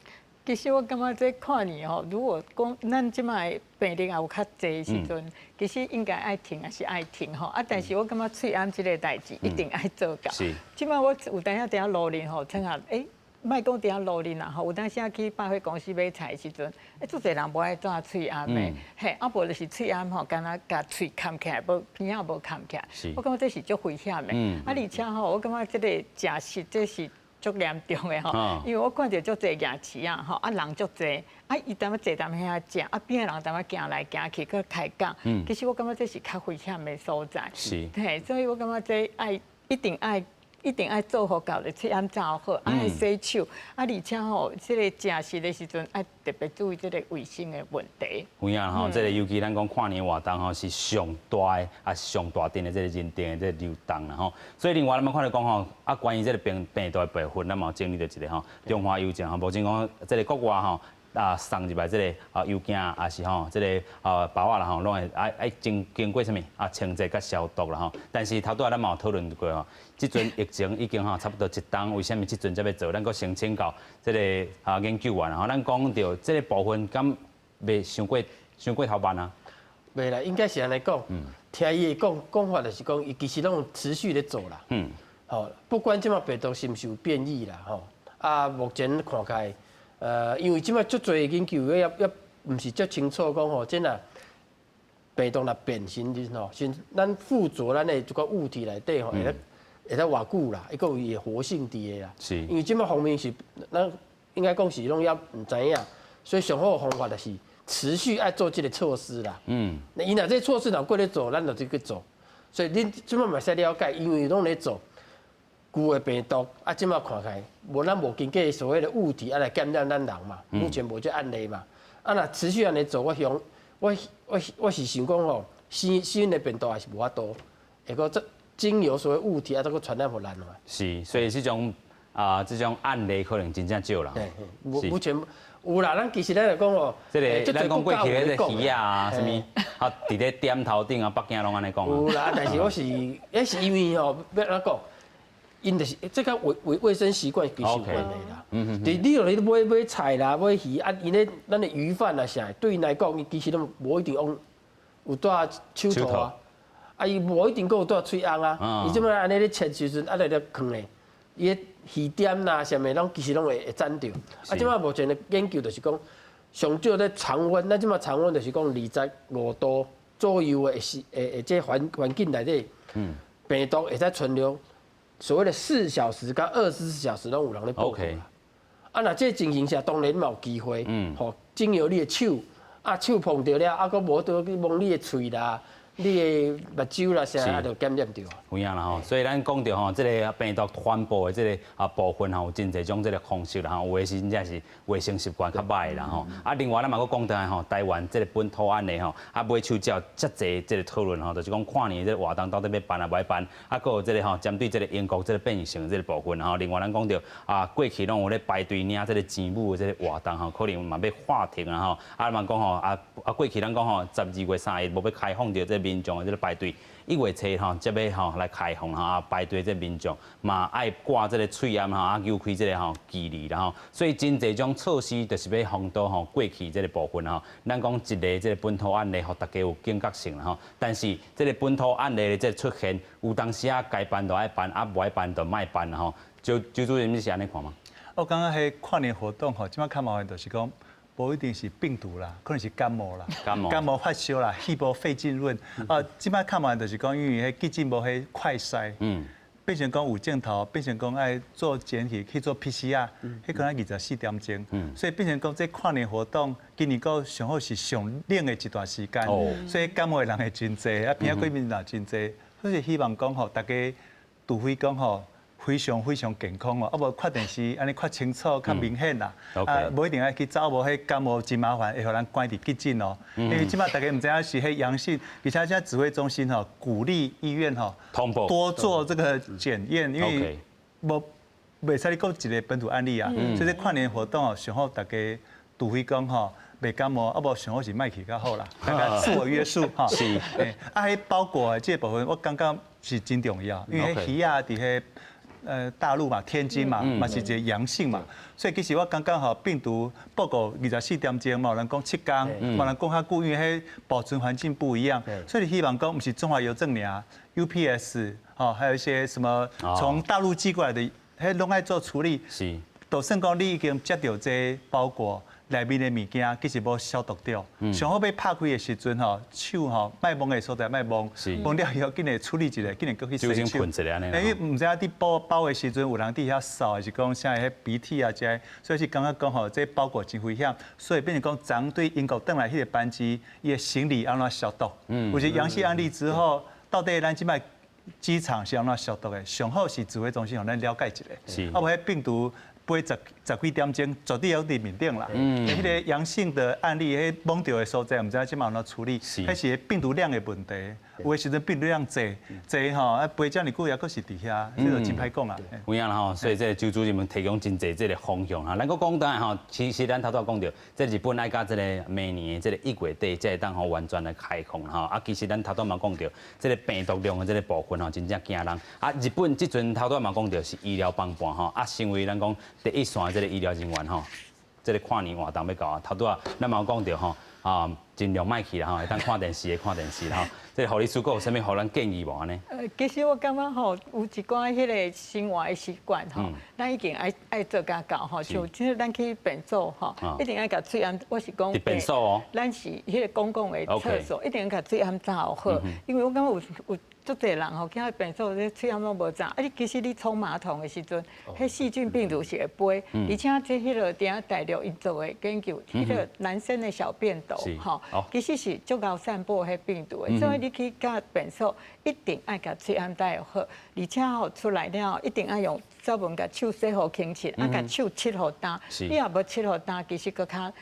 其實我感覺這跨年吼，如果講咱這擺病例也有較濟的時陣，其實應該愛停也是愛停吼。啊，但是我感覺喙罨這個代誌一定愛做到。這擺我有當時佇遐路面吼，聽下欸，莫講佇遐路面啦吼，有當時去百貨公司買菜的時陣，欸，足濟人無愛帶喙罨的，嘿，啊無就是喙罨吼，干焦共喙崁起來，無鼻仔無崁起來。我感覺這是足危險的。啊，而且吼，我感覺這個食食這是足嚴重的吼，因為我看著足濟夜市仔吼，啊人足濟，啊伊踮咧坐踮遐食，啊邊仔人踮咧行來行去，閣開講。其實我感覺這是較危險的所在。嘿，所以我感覺這愛一定愛。一定愛做好到的，喙罨罩好，愛洗手，啊，而且吼，這個食食的時陣愛特別注意這個衛生的問題。有影吼，這個尤其咱講跨年活動吼，是上大的啊，上大陣的這個人陣的這個流動啦吼。所以另外咱們看著講吼，啊，關於這個病毒的部分，咱嘛有整理著一個吼，中華郵政吼，目前講這個國外吼。啊，送入來這個啊郵件，也是吼，這個啊包仔啦吼，攏會愛愛經過啥物啊清潔佮消毒啦吼。但是頭拄仔咱嘛有討論過吼，這陣疫情已經吼差不多一冬，為啥物這陣才欲做？咱閣先請教這個啊研究員吼，咱講著這個部分敢袂傷過頭慢啊？袂啦，應該是按呢講。聽伊的講講法，就是講伊其實攏持續咧做啦。吼，不管這馬病毒是毋是有變異啦，吼，啊，目前看起來。因為這擺足濟研究，猶毋是足清楚講吼，這若病毒若變形時吼，先咱附著咱的這個物體內底吼，會當偌久啦，伊閣有伊的活性佇的啦。因為這擺方面是咱應該講是攏猶毋知影，所以上好的方法就是持續愛做這個措施啦。那伊若這個措施若閣咧做，咱就去做。所以恁這擺嘛會使了解，因為攏咧做。舊的病毒啊，這擺看起來，無咱無經過所謂的物體啊來感染咱人嘛，目前無這案例嘛。啊，若持續按呢做，我想，我是想講吼，新新的病毒也是無法度，會閣這經由所謂物體啊，這個傳染予咱嘛。是，所以這種案例可能真正少啦。對，目前有啦，咱其實咱來講哦，這個咱講過去彼個魚啊，啥物啊，佇咧點頭頂啊，北京攏按呢講。有啦，但是我是，彼是因為吼，欲按怎講，𪜶就是這個衛生習慣其實有關係啦。你若你買菜啦，買魚啊，𪜶咧咱的魚販啊啥，對𪜶來講，伊其實攏無一定講有戴手套啊，啊伊無一定閣有戴喙甕啊，伊這擺按呢咧切時陣，啊來咧囥咧，伊的魚點啦，啥物攏其實攏會沾著。啊，這擺目前的研究就是講，上少咧常溫，咱這擺常溫就是講25度左右的是會這環境內底，病毒會使存留所謂的4小時佮24小時攏有人咧報告。啊，若這情形下，當然嘛有機會，吼，經由你的手，啊手碰著了，啊閣無倒去摸你的喙啦，你的目睭啦，啥啊，就感染著。有影啦吼，所以咱講著吼，這個病毒傳播的這個部分吼，有真濟種這個方式啦吼，有的是真正是衛生習慣較䆀啦吼。啊，另外咱嘛閣講倒來吼，台灣這個本土案例吼，啊尾手才有遮濟這個討論吼，就是講跨年這個活動到底欲辦抑無愛辦，啊，閣有這個吼，針對這個英國這個變異性這個部分吼。另外咱講著啊，過去攏有咧排隊領這個錢母的這個活動吼，可能嘛欲喊停啊吼。啊嘛講吼，啊過去咱講吼，12月3日無欲開放著這個民眾的這個排隊。1月初吼，才欲吼來開放吼，啊排隊這民眾嘛愛掛這個喙罨吼，啊扭開這個吼距離啦吼，所以真濟種措施就是欲防堵吼過去這個部分吼。咱講一個這個本土案例，予大家有警覺性啦吼。但是這個本土案例的這個出現，有當時啊該辦就愛辦，啊無愛辦就莫辦啦吼。周周主任你是按呢看嗎？我感覺彼跨年活動吼，這擺較麻煩就是講。無一定是病毒啦，可能是感冒啦，感冒，感冒發燒啦，氣無肺浸潤。啊，這擺較麻煩就是講，因為彼急診無彼快篩，變成講有症頭，變成講愛做檢體去做 PCR，彼可能24點鐘，所以變成講這跨年活動今年閣上好是上冷的一段時間，所以感冒的人會真濟，啊，邊仔過敏也真濟，所以希望講吼，大家除非講吼，非常非常健康哦，啊無看電視按呢較清楚、較明顯啦。啊，無一定愛去走，無彼感冒真麻煩，會予人關佇急診哦。因為這擺大家毋知影是彼陽性，而且這指揮中心吼鼓勵醫院吼通報多做這個檢驗，因為無袂使你閣一個本土案例啊。所以這跨年活動哦，上好大家除非講吼袂感冒，啊無上好是莫去較好啦，大家自我約束吼。啊，彼包裹的這個部分，我感覺是真重要，因為彼魚仔佇彼。大陸嘛，天津嘛，嘛是一個陽性嘛，所以其實我感覺吼，病毒報告24點鐘，嘛有人講7天，嘛有人講較久，因為彼保存環境不一樣，所以希望講毋是中華郵政爾，UPS 吼，還有一些什麼從大陸寄過來的，彼攏愛做處理。就算講你已經接著這包裹內面的物件，其實無消毒著，上好欲拍開的時陣吼，手吼莫摸的所在莫摸，摸了以後緊來處理一下，緊來閣去洗手。因為毋知影佇包包的時陣有人佇遐掃，還是講啥彼鼻涕啊這个，所以是感覺講吼，這包裹真危險，所以變成講昨對英國轉來彼個班機，伊的行李按怎消毒？有一個陽性案例之後，到底咱這擺機場是按怎消毒的？上好是指揮中心予咱了解一下。啊，無彼病毒。飛十十幾點鐘，絕對猶佇面頂啦。彼個陽性的案例，彼摸著的所在，毋知影這擺按怎處理。彼是病毒量的問題，有的時陣病毒量濟濟吼，啊飛遮爾久猶閣是佇遐，這就真歹講啊。有影啦吼，所以這個周主任們提供真濟這個方向哈。咱閣講轉來吼，其實咱頭拄仔講著，這日本愛到這個明年的這個1月底才會當吼完全來開放吼。啊，其實咱頭拄嘛講著，這個病毒量的這個部分吼，真正驚人。啊，日本這陣頭拄仔嘛講著是醫療崩盤吼，啊，成為咱講第一線的這個醫療人員吼，這個跨年活動欲到啊，頭拄仔咱嘛有講著吼，啊，盡量莫去啦吼，會當看電視的看電視啦吼。這個護理師閣有啥物予咱建議無按呢？其實我感覺吼，有一寡彼個生活的習慣吼，咱一定愛做甲到吼，像這咱去便所吼，一定愛共喙罨。我是講，便所哦，咱是彼個公共的廁所，一定愛共喙罨紮好，因為我感覺有足濟人吼，去便所這喙罨攏無紮，啊！你其實你沖馬桶的時陣，彼細菌病毒是會飛，而且這彼個佇遐大陸𪜶做的研究，彼個男生的小便斗吼，其實是足𠢕散播彼病毒的，所以你去共便所一定愛共喙罨戴好，而且吼出來了後一定愛用掃文共手洗予清潔，啊，共手拭予乾，你若無拭予乾，其實閣較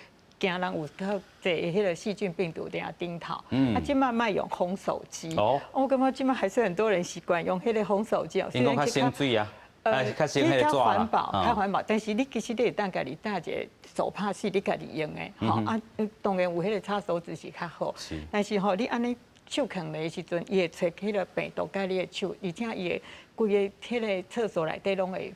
驚人有較濟彼个細菌病毒佇遐頂頭。啊，這擺莫用烘手機。我感覺這擺還是很多人習慣用彼个烘手機。𪜶講較省水啊。較省彼個紙較環保，較環保。但是你其實你會當家己帶一个手帕是你家己用的，吼啊，當然有彼个擦手紙是較好。但是吼，你按呢手囥的時陣，伊會揣彼个病毒佮你的手，而且伊會規个彼个廁所內底攏會。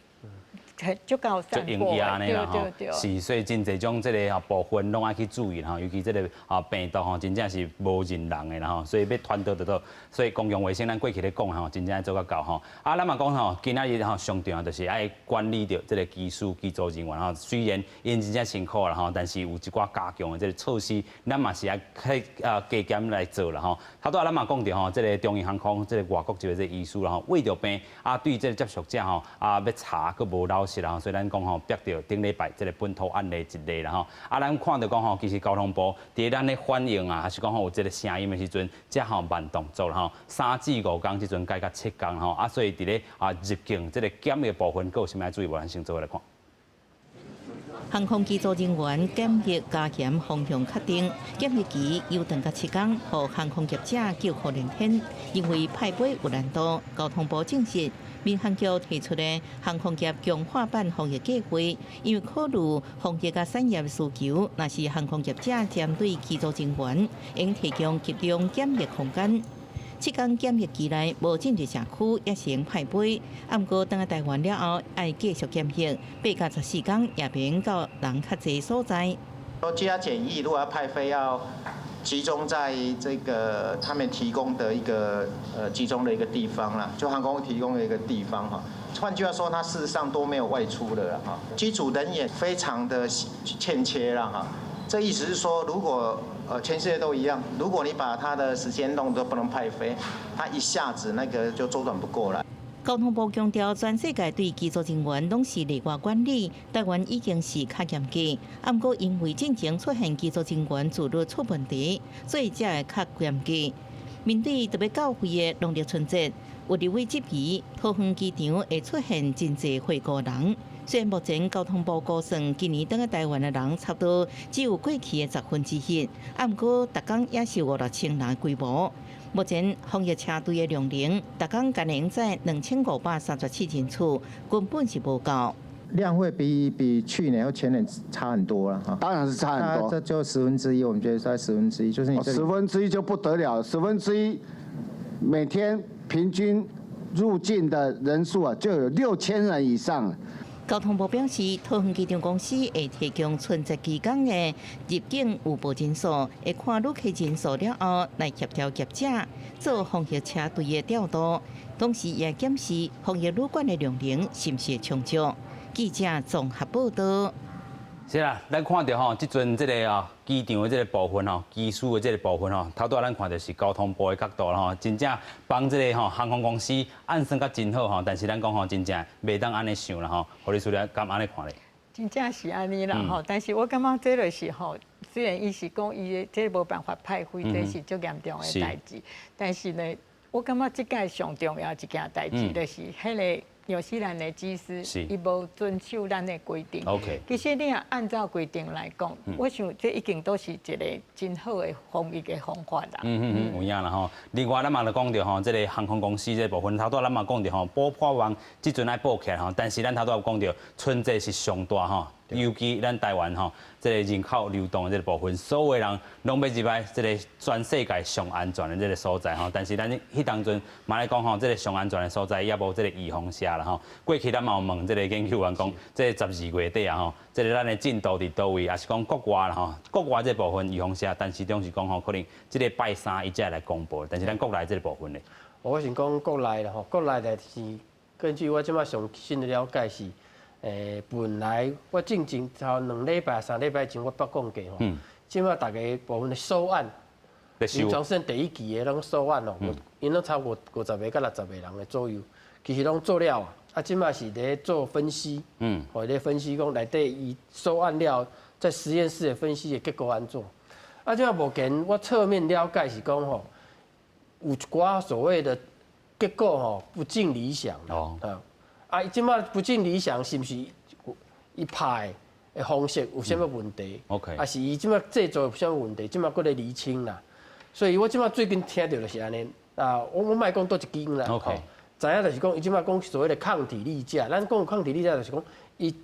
足夠散播，對對對。是，所以真濟種這个部分攏愛去注意吼，尤其這个病毒吼，真正是無認人的啦吼，所以欲傳導就倒，所以公共衛生咱過去咧講吼，真正愛做較到吼。啊，咱嘛講吼，今仔日吼上重要就是愛管理著這个機師機組人員吼，雖然𪜶真正辛苦啦吼，但是有一寡加強的這个措施，咱嘛是愛去加減來做啦吼。頭拄仔咱嘛講著吼，這个長榮航空這个外國籍的這个醫師啦吼，穢著病啊，對這个接觸者吼啊欲查閣無老實啦吼，所以咱講吼，逼著頂禮拜這个本土案例一例啦吼。啊，咱看著講吼，其實交通部佇咱咧反應啊，還是講吼有這个聲音的時陣，才吼慢動作啦吼。3至5工這陣改到7工吼，啊，所以佇咧啊入境這个檢疫部分，閣有啥物愛注意無？咱先做伙來看。航空機組人員檢疫加嚴方向確定，檢疫期由長到7工，予航空業者叫苦連天。因為派飛有難度，交通部證實，民航局提出的航空業強化版防疫計劃，因為考慮防疫佮產業需求，若是航空業者針對機組人員，應提供集中檢疫空間。7工檢疫期內無進入社區，也是會派飛。啊，毋過轉來台灣了後，愛繼續檢疫，8到14工也免到人較濟所在。居家檢疫如果要派飛，要集中在這個他們提供的一個集中的一個地方啦，就航空提供的一個地方哈。換句話說，他事實上都沒有外出的哈。機組人員非常的欠缺啦哈。這意思是說，如果全世界都一樣，如果你把他的時間弄得不能派飛，他一下子那個就周轉不過來。交通部強調，全世界對機組人員攏是例外管理，台灣已經是較嚴格。啊，毋過因為進前出現機組人員自律出問題，所以才會較嚴格。面對特別到位的農曆春節，有立委質疑桃園機場會出現真濟回鍋人。雖然目前交通部估算，今年轉來台灣的人差不多只有過去的1/10，啊，毋過逐工也是五六千人規模。目前防疫車隊的量能，逐工干焦載2537人次，根本是無夠。量會比去年或前年差很多了哈。當然是差很多。這就十分之一，我們覺得在十分之一，就是你十分之一就不得了，十分之一，每天平均入境的人數啊，就有6000人以上。交通部表示，桃園機場公司會提供春節期間的入境預報人數，會看旅客人數了後來協調業者做防疫車隊的調度，同時也檢視防疫旅館的量能是毋是充足。記者綜合報道。是啦，咱看著吼，這陣這个啊機場的這个部分吼，機師的這个部分吼，頭拄仔咱看著是交通部的角度啦吼，真正幫這个吼航空公司按算甲真好吼，但是咱講吼，真正袂當按呢想啦吼，何律師你敢按呢看咧？真正是按呢啦吼，但是我感覺這就是吼，雖然伊是講伊的這無辦法派飛，這是足嚴重的代誌，但是呢，我感覺這屆上重要一件代誌就是彼个紐西蘭的機師，伊無遵守咱的規定。 其實你若按照規定來講，我想這已經都是一個真好的防疫的方法啦。嗯嗯嗯，有影啦吼。另外，咱嘛就講著吼，這个航空公司這部分，頭拄仔咱嘛講著吼，補破網這陣愛補起來吼。但是咱頭拄仔講著，春節是上大吼，尤其咱台灣吼，這个人口流動的這个部分，所有人攏欲入來這个全世界上安全的這个所在吼。但是咱彼當陣嘛來講吼，這个上安全的所在也無這个預防射啦吼。過去咱嘛有問這个研究員講，這个12月底啊吼，這个咱的進度佇佗位，抑是講國外啦吼，國外這部分預防射，陳時中是講吼，可能這个拜三伊才會來公布，但是咱國內這个部分咧，我先講國內啦吼，國內的是根據我這擺上新的了解是，本來我進前頭2禮拜、3禮拜前我捌講過吼，這擺逐个部分的收案，臨床試驗第一期的攏收案哦，𪜶攏差五50個佮60個人的左右，其實攏做了啊，啊，這擺是咧做分析，或咧分析講內底伊收案了，在實驗室的分析的結果按怎？啊，這擺目前我側面了解是講吼，有一寡所謂的結果吼不盡理想。哦。啊，這擺不盡理想是毋是伊拍的？的方式有啥物問題？OK，抑是伊這擺製造有啥物問題？這擺閣咧釐清啦。所以我這擺最近聽著就是按呢啊，我莫講佗一間啦。 OK，知影就是講，伊這擺講所謂的抗體力價，咱講抗體力價就是講，伊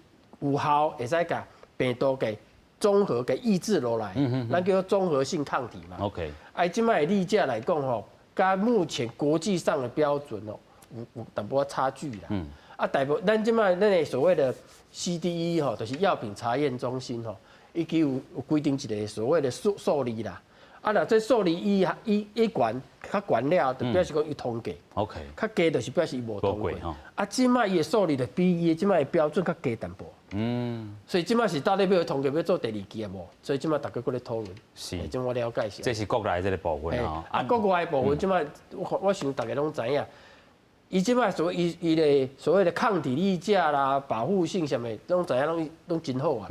有效會使共病毒給綜合給抑制落來，咱叫做綜合性抗體嘛。 OK，啊，這擺的力價來講吼，佮目前國際上的標準哦，有淡薄仔差距啦。啊，大部咱這擺咱的所謂的 CDE 吼，就是藥品查驗中心吼，伊有規定一個所謂的數字啦。啊，若這數字伊懸較懸了，就表示講伊通過。 較低就是表示伊無通過。啊，這擺伊的數字就比伊的這擺的標準較低淡薄。所以這擺是到底欲通過欲做第二期啊無？所以這擺大家閣咧討論。這我了解是。這是國內這個部分吼。啊，國外的部分這擺我想大家攏知影。伊這擺所伊伊的所謂的抗體力價啦、保護性啥物，攏知影攏真好啊。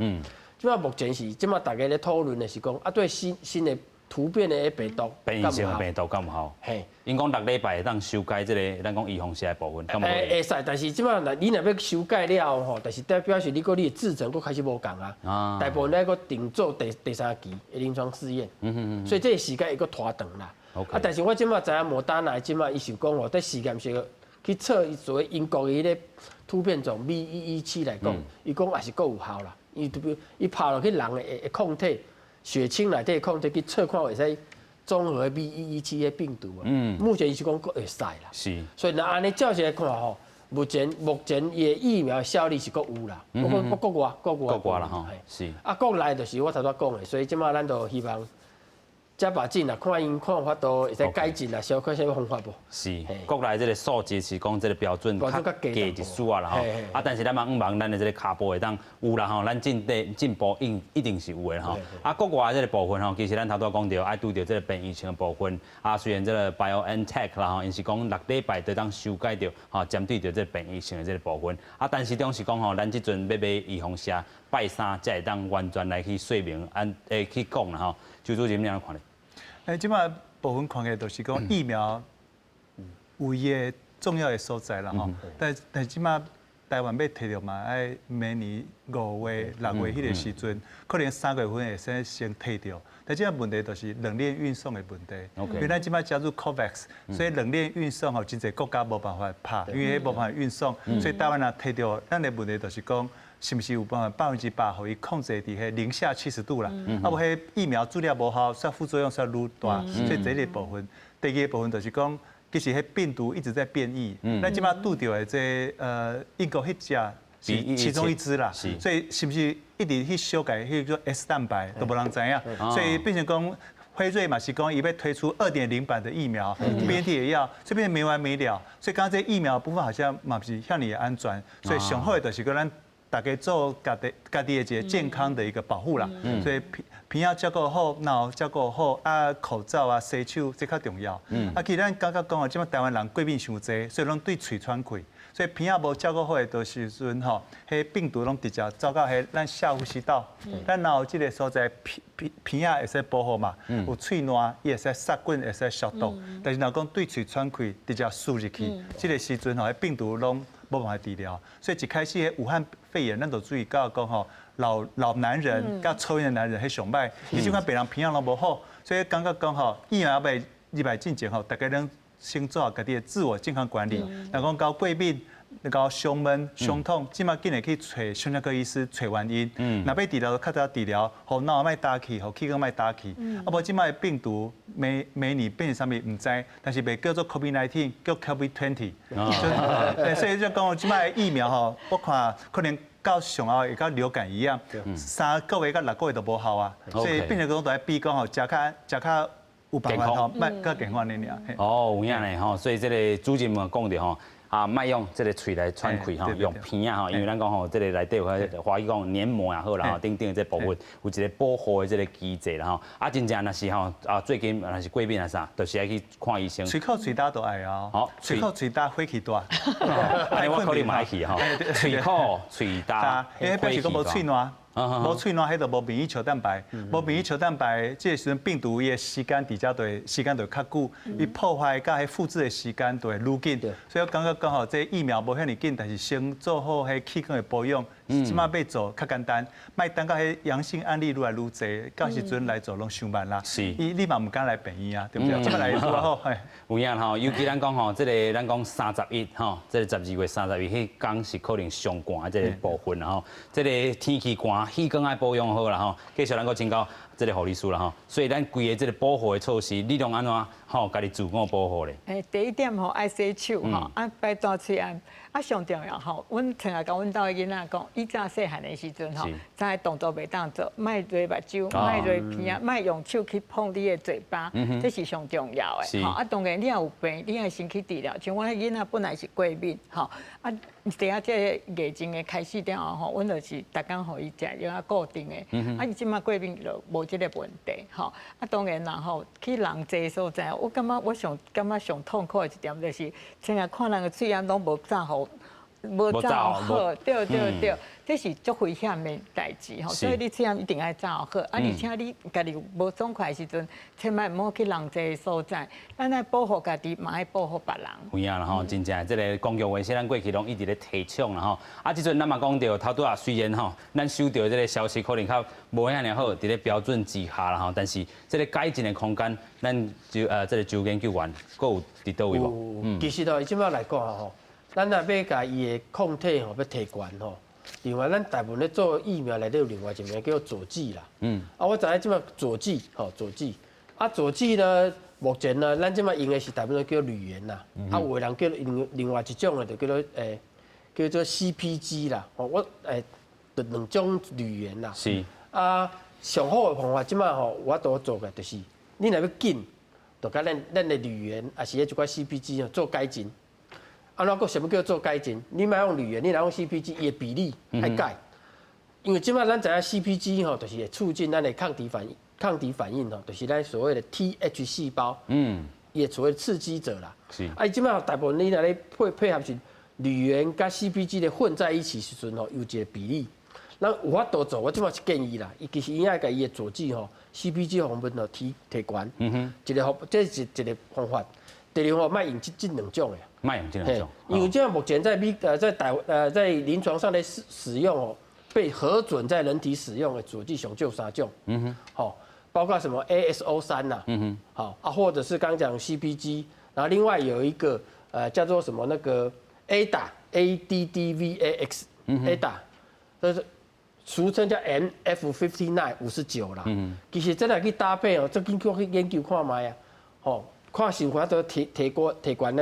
這擺目前是這擺大家咧討論的是講啊，對新的突變的病毒，變異性病毒敢有效？嘿，𪜶講6禮拜會當修改這個，咱講預防射的部分，敢有？會使，但是這擺若你若欲修改了吼，但是代表示你閣你的製程閣開始無仝啊。大部分咧閣定做第三期的臨床試驗。所以這個時間會閣拖長啦。 OK。啊，但是我這擺知影莫達納這擺伊是講吼，佇實驗室去測伊所謂英國的彼個突變種 B 一一七來講，伊講也是閣有效啦。伊特別伊拍落去人的抗體，血清內底的抗體去測看會使綜合 B 一一七的病毒啊。目前伊是講閣會使啦。所以若按呢照這來看吼，目前伊的疫苗效力是閣有啦。國外國外。國外啦吼。啊，國內就是我頭拄講的，所以這擺咱就希望。這把進啦，看𪜶看有法度會使改進啦，小可啥物方法無？是，國內這個數字是講這個標準較低一絲仔啦吼。啊，但是咱嘛向望咱的這個跤步會當有啦吼，咱進進步一定是有的吼。啊，國外這個部分吼，其實咱頭拄仔講著，愛拄著這個變異性的部分。啊，雖然這個 BioNTech 啦吼，𪜶是講6禮拜就當修改著吼，針對著這個變異性的這個部分。啊，但是總是講吼，咱這陣欲買預防射拜三才會當完全來去說明，按會去講啦吼。周主任怎樣看咧？這擺部分看起來就是講疫苗有伊的重要的所在啦吼，但這擺台灣欲提著嘛，愛明年5月、6月彼個時陣，可能3月份會使先提著。但這擺問題就是冷鏈運送的問題，因為咱這擺加入 COVAX，所以冷鏈運送吼，真濟國家無辦法拍，因為彼無辦法運送，所以台灣若提著，咱的問題就是講，是毋是有辦法100%予伊控制佇彼零下70度啦？啊，無彼疫苗注了無效，煞副作用煞愈大，所以這個部分。第二個部分就是講，其實彼病毒一直在變異，咱這擺拄著的這英國彼隻是其中一支啦，所以是毋是一直去修改彼個 S 蛋白都無人知影，所以變成講。輝瑞嘛是講伊欲推出2.0版的疫苗，BNT 也要，這邊沒完沒了，所以剛剛這疫苗部分好像嘛毋是遐爾安全，所以上好的就是講咱大家做家己家己的一個健康的一個保護啦，所以鼻仔照顧好，腦照顧好，啊口罩啊洗手這較重要。啊，其實咱感覺講哦，這擺台灣人過敏傷濟，所以攏對喙喘氣，所以鼻仔無照顧好的時陣吼，彼病毒攏直接走到彼咱下呼吸道，咱若有這個所在鼻仔會使保護嘛，有喙瀾伊會使殺菌，會使消毒。但是若講對喙喘氣直接輸入去，這個時陣吼，彼病毒攏無辦法治療。所以一開始彼武漢肺炎，咱就注意到講吼，老男人佮抽菸的男人彼上䆀，伊這款病人鼻仔攏無好，所以感覺講吼，疫苗欲入來進前吼，大家攏先做好家己的自我健康管理。若講𠢕過敏、𠢕胸悶、胸痛，這擺緊會去揣胸腔科醫師揣原因。若欲治療，較早治療，予腦莫焦去，予氣管莫焦去。啊，無這擺的病毒明明年變成啥物毋知，但是袂叫做 COVID-19，叫 COVID-20。所以就講這擺的疫苗吼，我看可能到上後會佮流感一樣，3個月到6個月都無效啊。所以變成講都愛比講吼，食較食較有辦法吼，莫較健康的爾。哦，有影呢吼，所以這個主任嘛講著吼。啊，莫用這個喙來喘氣吼，用鼻仔吼，因為咱講吼，這個內底有華語講黏膜也好啦吼，等等這部分有一個保護的這個機制啦吼。啊，真正若是吼，啊最近若是過敏啊啥，就是愛去看醫生。喙苦喙焦都愛哦。好，喙苦喙焦火氣大。按呢我可能嘛愛去吼。喙苦喙焦，因為表示講無喙瀾。無喙瀾彼就無免疫球蛋白，無免疫球蛋白，這個時陣病毒伊的時間佇遮就會時間就會較久，伊破壞佮彼複製的時間就會愈緊，所以我感覺講吼，這疫苗無遐爾緊，但是先做好彼氣管的保養，這馬欲做較簡單，莫等到彼陽性案例愈來愈濟，到時陣來做攏傷慢啦。伊你嘛毋敢來病院啊，對不對？這馬來拄好。有影吼，尤其咱講吼，這個咱講31吼，這個12月31，彼工是可能上寒的這個部分啦吼。這個天氣寒，氣管愛保養好啦吼。繼續咱閣請教這個護理師啦吼。所以咱規个這個保護的措施，你攏按怎吼？家己自我保護咧？第一點吼，愛洗手吼，啊，擺大喙罨，啊，上重要吼，阮常來共阮兜的囡仔講，以前細漢的時陣吼，啥動作袂當做，莫躡目睭，莫躡鼻仔，莫用手去碰你的嘴巴，這是上重要的。吼，啊，當然你若有病，你愛先去治療。像阮彼囡仔本來是過敏，吼，啊，佇遐這個疫情的開始了後吼，阮就是逐工予伊食藥仔固定的，啊，伊這馬過敏就無這個問題，吼。啊，當然啦吼，去人濟所在，我感覺我上感覺上痛苦的一點就是，成日看人的喙罨攏無紮好，無紮好，對對對，這是足危險的代誌吼，所以你喙罨一定愛紮好，啊，而且你家己無爽快的時陣，千萬毋好去人濟的所在，咱愛保護家己，嘛愛保護別人。有影啦吼，真正這個公共衛生，咱過去攏一直咧提倡啦吼。啊，這陣咱嘛講著，頭拄仔雖然吼，咱收著這個消息可能較無遐爾好，佇咧標準之下啦吼，但是這個改進的空間，咱就這個周研究員閣有佇佗位無？其實吼，這馬來講吼，咱若欲共伊的抗體吼欲提懸吼，另外咱大部分咧做疫苗內底有另外一個叫做佐劑啦。啊，我知影這馬佐劑吼，佐劑，啊佐劑呢，目前呢，咱這馬用的是大部分叫鋁鹽啦。啊，有的人叫另外一種的就叫做叫做 CPG 啦。吼，我就兩種鋁鹽啦。啊，上好的方法這馬吼，我都做的就是，你若欲緊，就共咱的鋁鹽，抑是彼一寡 CPG 做改進。啊，那閣啥物叫做改進？你莫用鋁鹽，你若用 CPG，伊的比例愛改。因為這馬咱知影 CPG 吼，就是會促進咱的抗體反應，抗體反應吼，就是咱所謂的 TH 細胞，伊的所謂刺激者啦。啊，伊這馬大部分你若咧配合是鋁鹽佮 CPG 的混在一起時陣吼，有一個比例。咱有法度做，我這馬是建議啦。伊其實伊愛共伊的佐劑吼，CPG 方面吼提提懸。一個方，這是一個方法。第二方法，莫用這兩種的。莫用這兩種。因為這樣目前在美在台在臨床上的使用哦，被核准在人體使用的佐劑上少三種。好，包括什麼 ASO 3呐。好啊，或者是剛講 CPG，然後另外有一個叫做什麼那個 ADDA A D D V A X ADDA，這是俗稱叫 MF59 59啦。其實這來去搭配哦，這經過去研究看覓啊，吼。看是有法度提提高提懸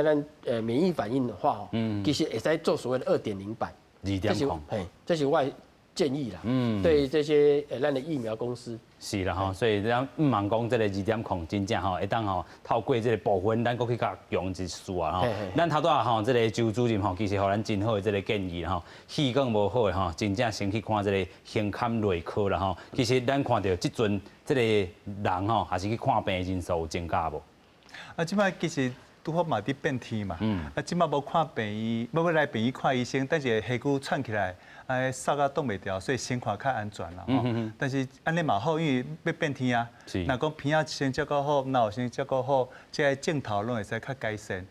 咱免疫反應的話，哦，其實會使做所謂的2.0版。 2.0。嘿，這是我的建議啦。對這些咱的疫苗公司。是啦吼，所以咱毋茫講這個2.0真正吼會當吼透過這個部分，咱閣去較強一絲啊吼。咱頭拄仔吼這個周主任吼，其實予咱真好的這個建議吼，氣管無好的吼，真正先去看這個胸腔內科啦吼。其實咱看著這陣這個人吼，還是去看病的人數有增加無？啊，這擺其實拄好嘛佇變天嘛，啊，這擺無看病院，無欲來病院看醫生，等一下氣喘起來，哎，嗽甲擋袂牢，所以先看較安全啦吼。但是按呢嘛好，因為欲變天啊，若講鼻仔先照顧好，腦先照顧好，這个症頭攏會使較改善。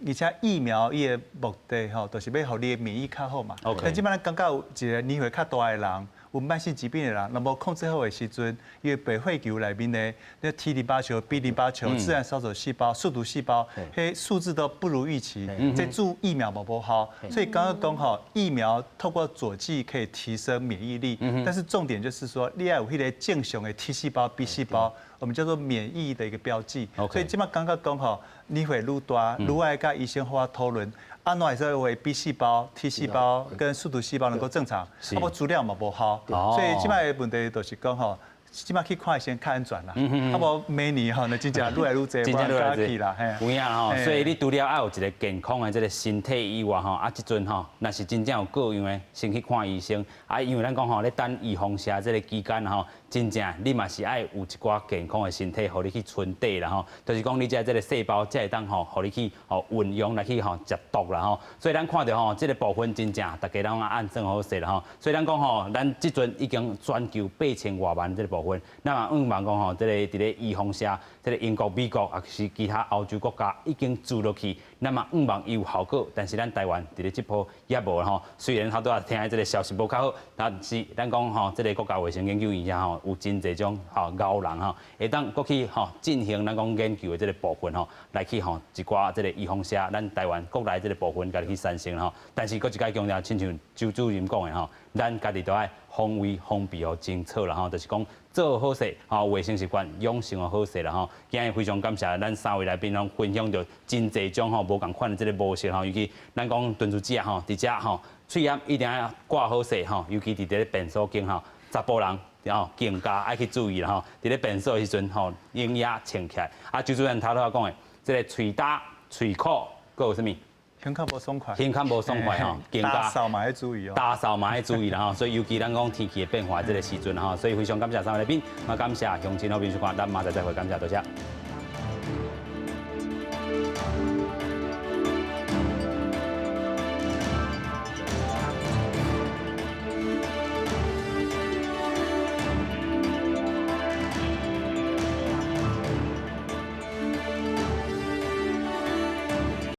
而且疫苗伊的目的吼，就是欲予你的免疫較好嘛。但這擺咱感覺有一個年歲較大的人，有慢性疾病的人，若無控制好的時陣，伊的白血球內面的那 T 淋巴球、B 淋巴球、自然殺手細胞、樹突細胞，彼數字都不如預期，這注疫苗嘛無效。所以剛剛講吼，疫苗透過佐劑可以提升免疫力，但是重點就是說，你愛有彼個正常的 T 細胞、B 細胞，我們叫做免疫的一個標記。所以這擺感覺講吼，年歲愈大，愈愛佮醫生好好討論。按怎會使為 B 細胞、T 細胞跟樹突細胞能夠正常，啊，無資料嘛無效，所以這擺的問題就是講吼，這擺去看醫生較安全啦。啊無每年吼，那真正愈來愈濟，真正愈來愈濟啦。有影吼，所以你除了愛有一個健康的這個身體以外吼，啊，這陣吼，若是真正有各樣的，先去看醫生。啊，因為咱講吼，咧等預防射這個期間吼，真正你嘛是愛有一寡健康的身體，予你去存底啦吼。就是講你這這個細胞才會當吼，予你去吼運用來去吼食毒啦吼。所以咱看著吼，這個部分真正大家攏按算好勢啦吼。所以咱講吼，咱這陣已經全球8000外萬這個部分，咱嘛向望講吼，這個佇咧預防射，這個英國、美國抑是其他歐洲國家已經注落去，咱嘛向望伊有效果，但是咱台灣佇咧這波也無吼。雖然頭拄仔聽這個消息無較好，但是咱講吼，這個國家衛生研究院吼有真濟種吼𠢕人吼，會當閣去吼進行咱講研究的這個部分吼，來去吼一寡這個預防射，咱台灣國內這個部分家己去產生吼。但是閣一擺強調，親像周主任講的吼，咱家己都愛防衛防備予清楚啦吼，就是講做好勢吼，衛生習慣養成好勢啦吼。今日非常感謝咱三位來賓攏分享著真濟種吼無仝款的這個模式吼，尤其咱講陳厝姊吼，佇遮吼喙罨一定愛掛好勢吼，尤其佇這個便所間吼，查埔人吼更加愛去注意啦吼。佇咧便所的時陣吼，用也清起來。啊，周主任頭拄仔講的，這個喙焦、喙苦，閣有啥物？胸口無爽快，胸口無爽快吼，打掃嘛愛注意哦，打掃嘛愛注意啦吼，所以尤其咱講天氣的變化這個時陣吼，所以非常感謝三位來賓，嘛感謝鄉親好朋友收看，咱明仔載再會，感謝多謝。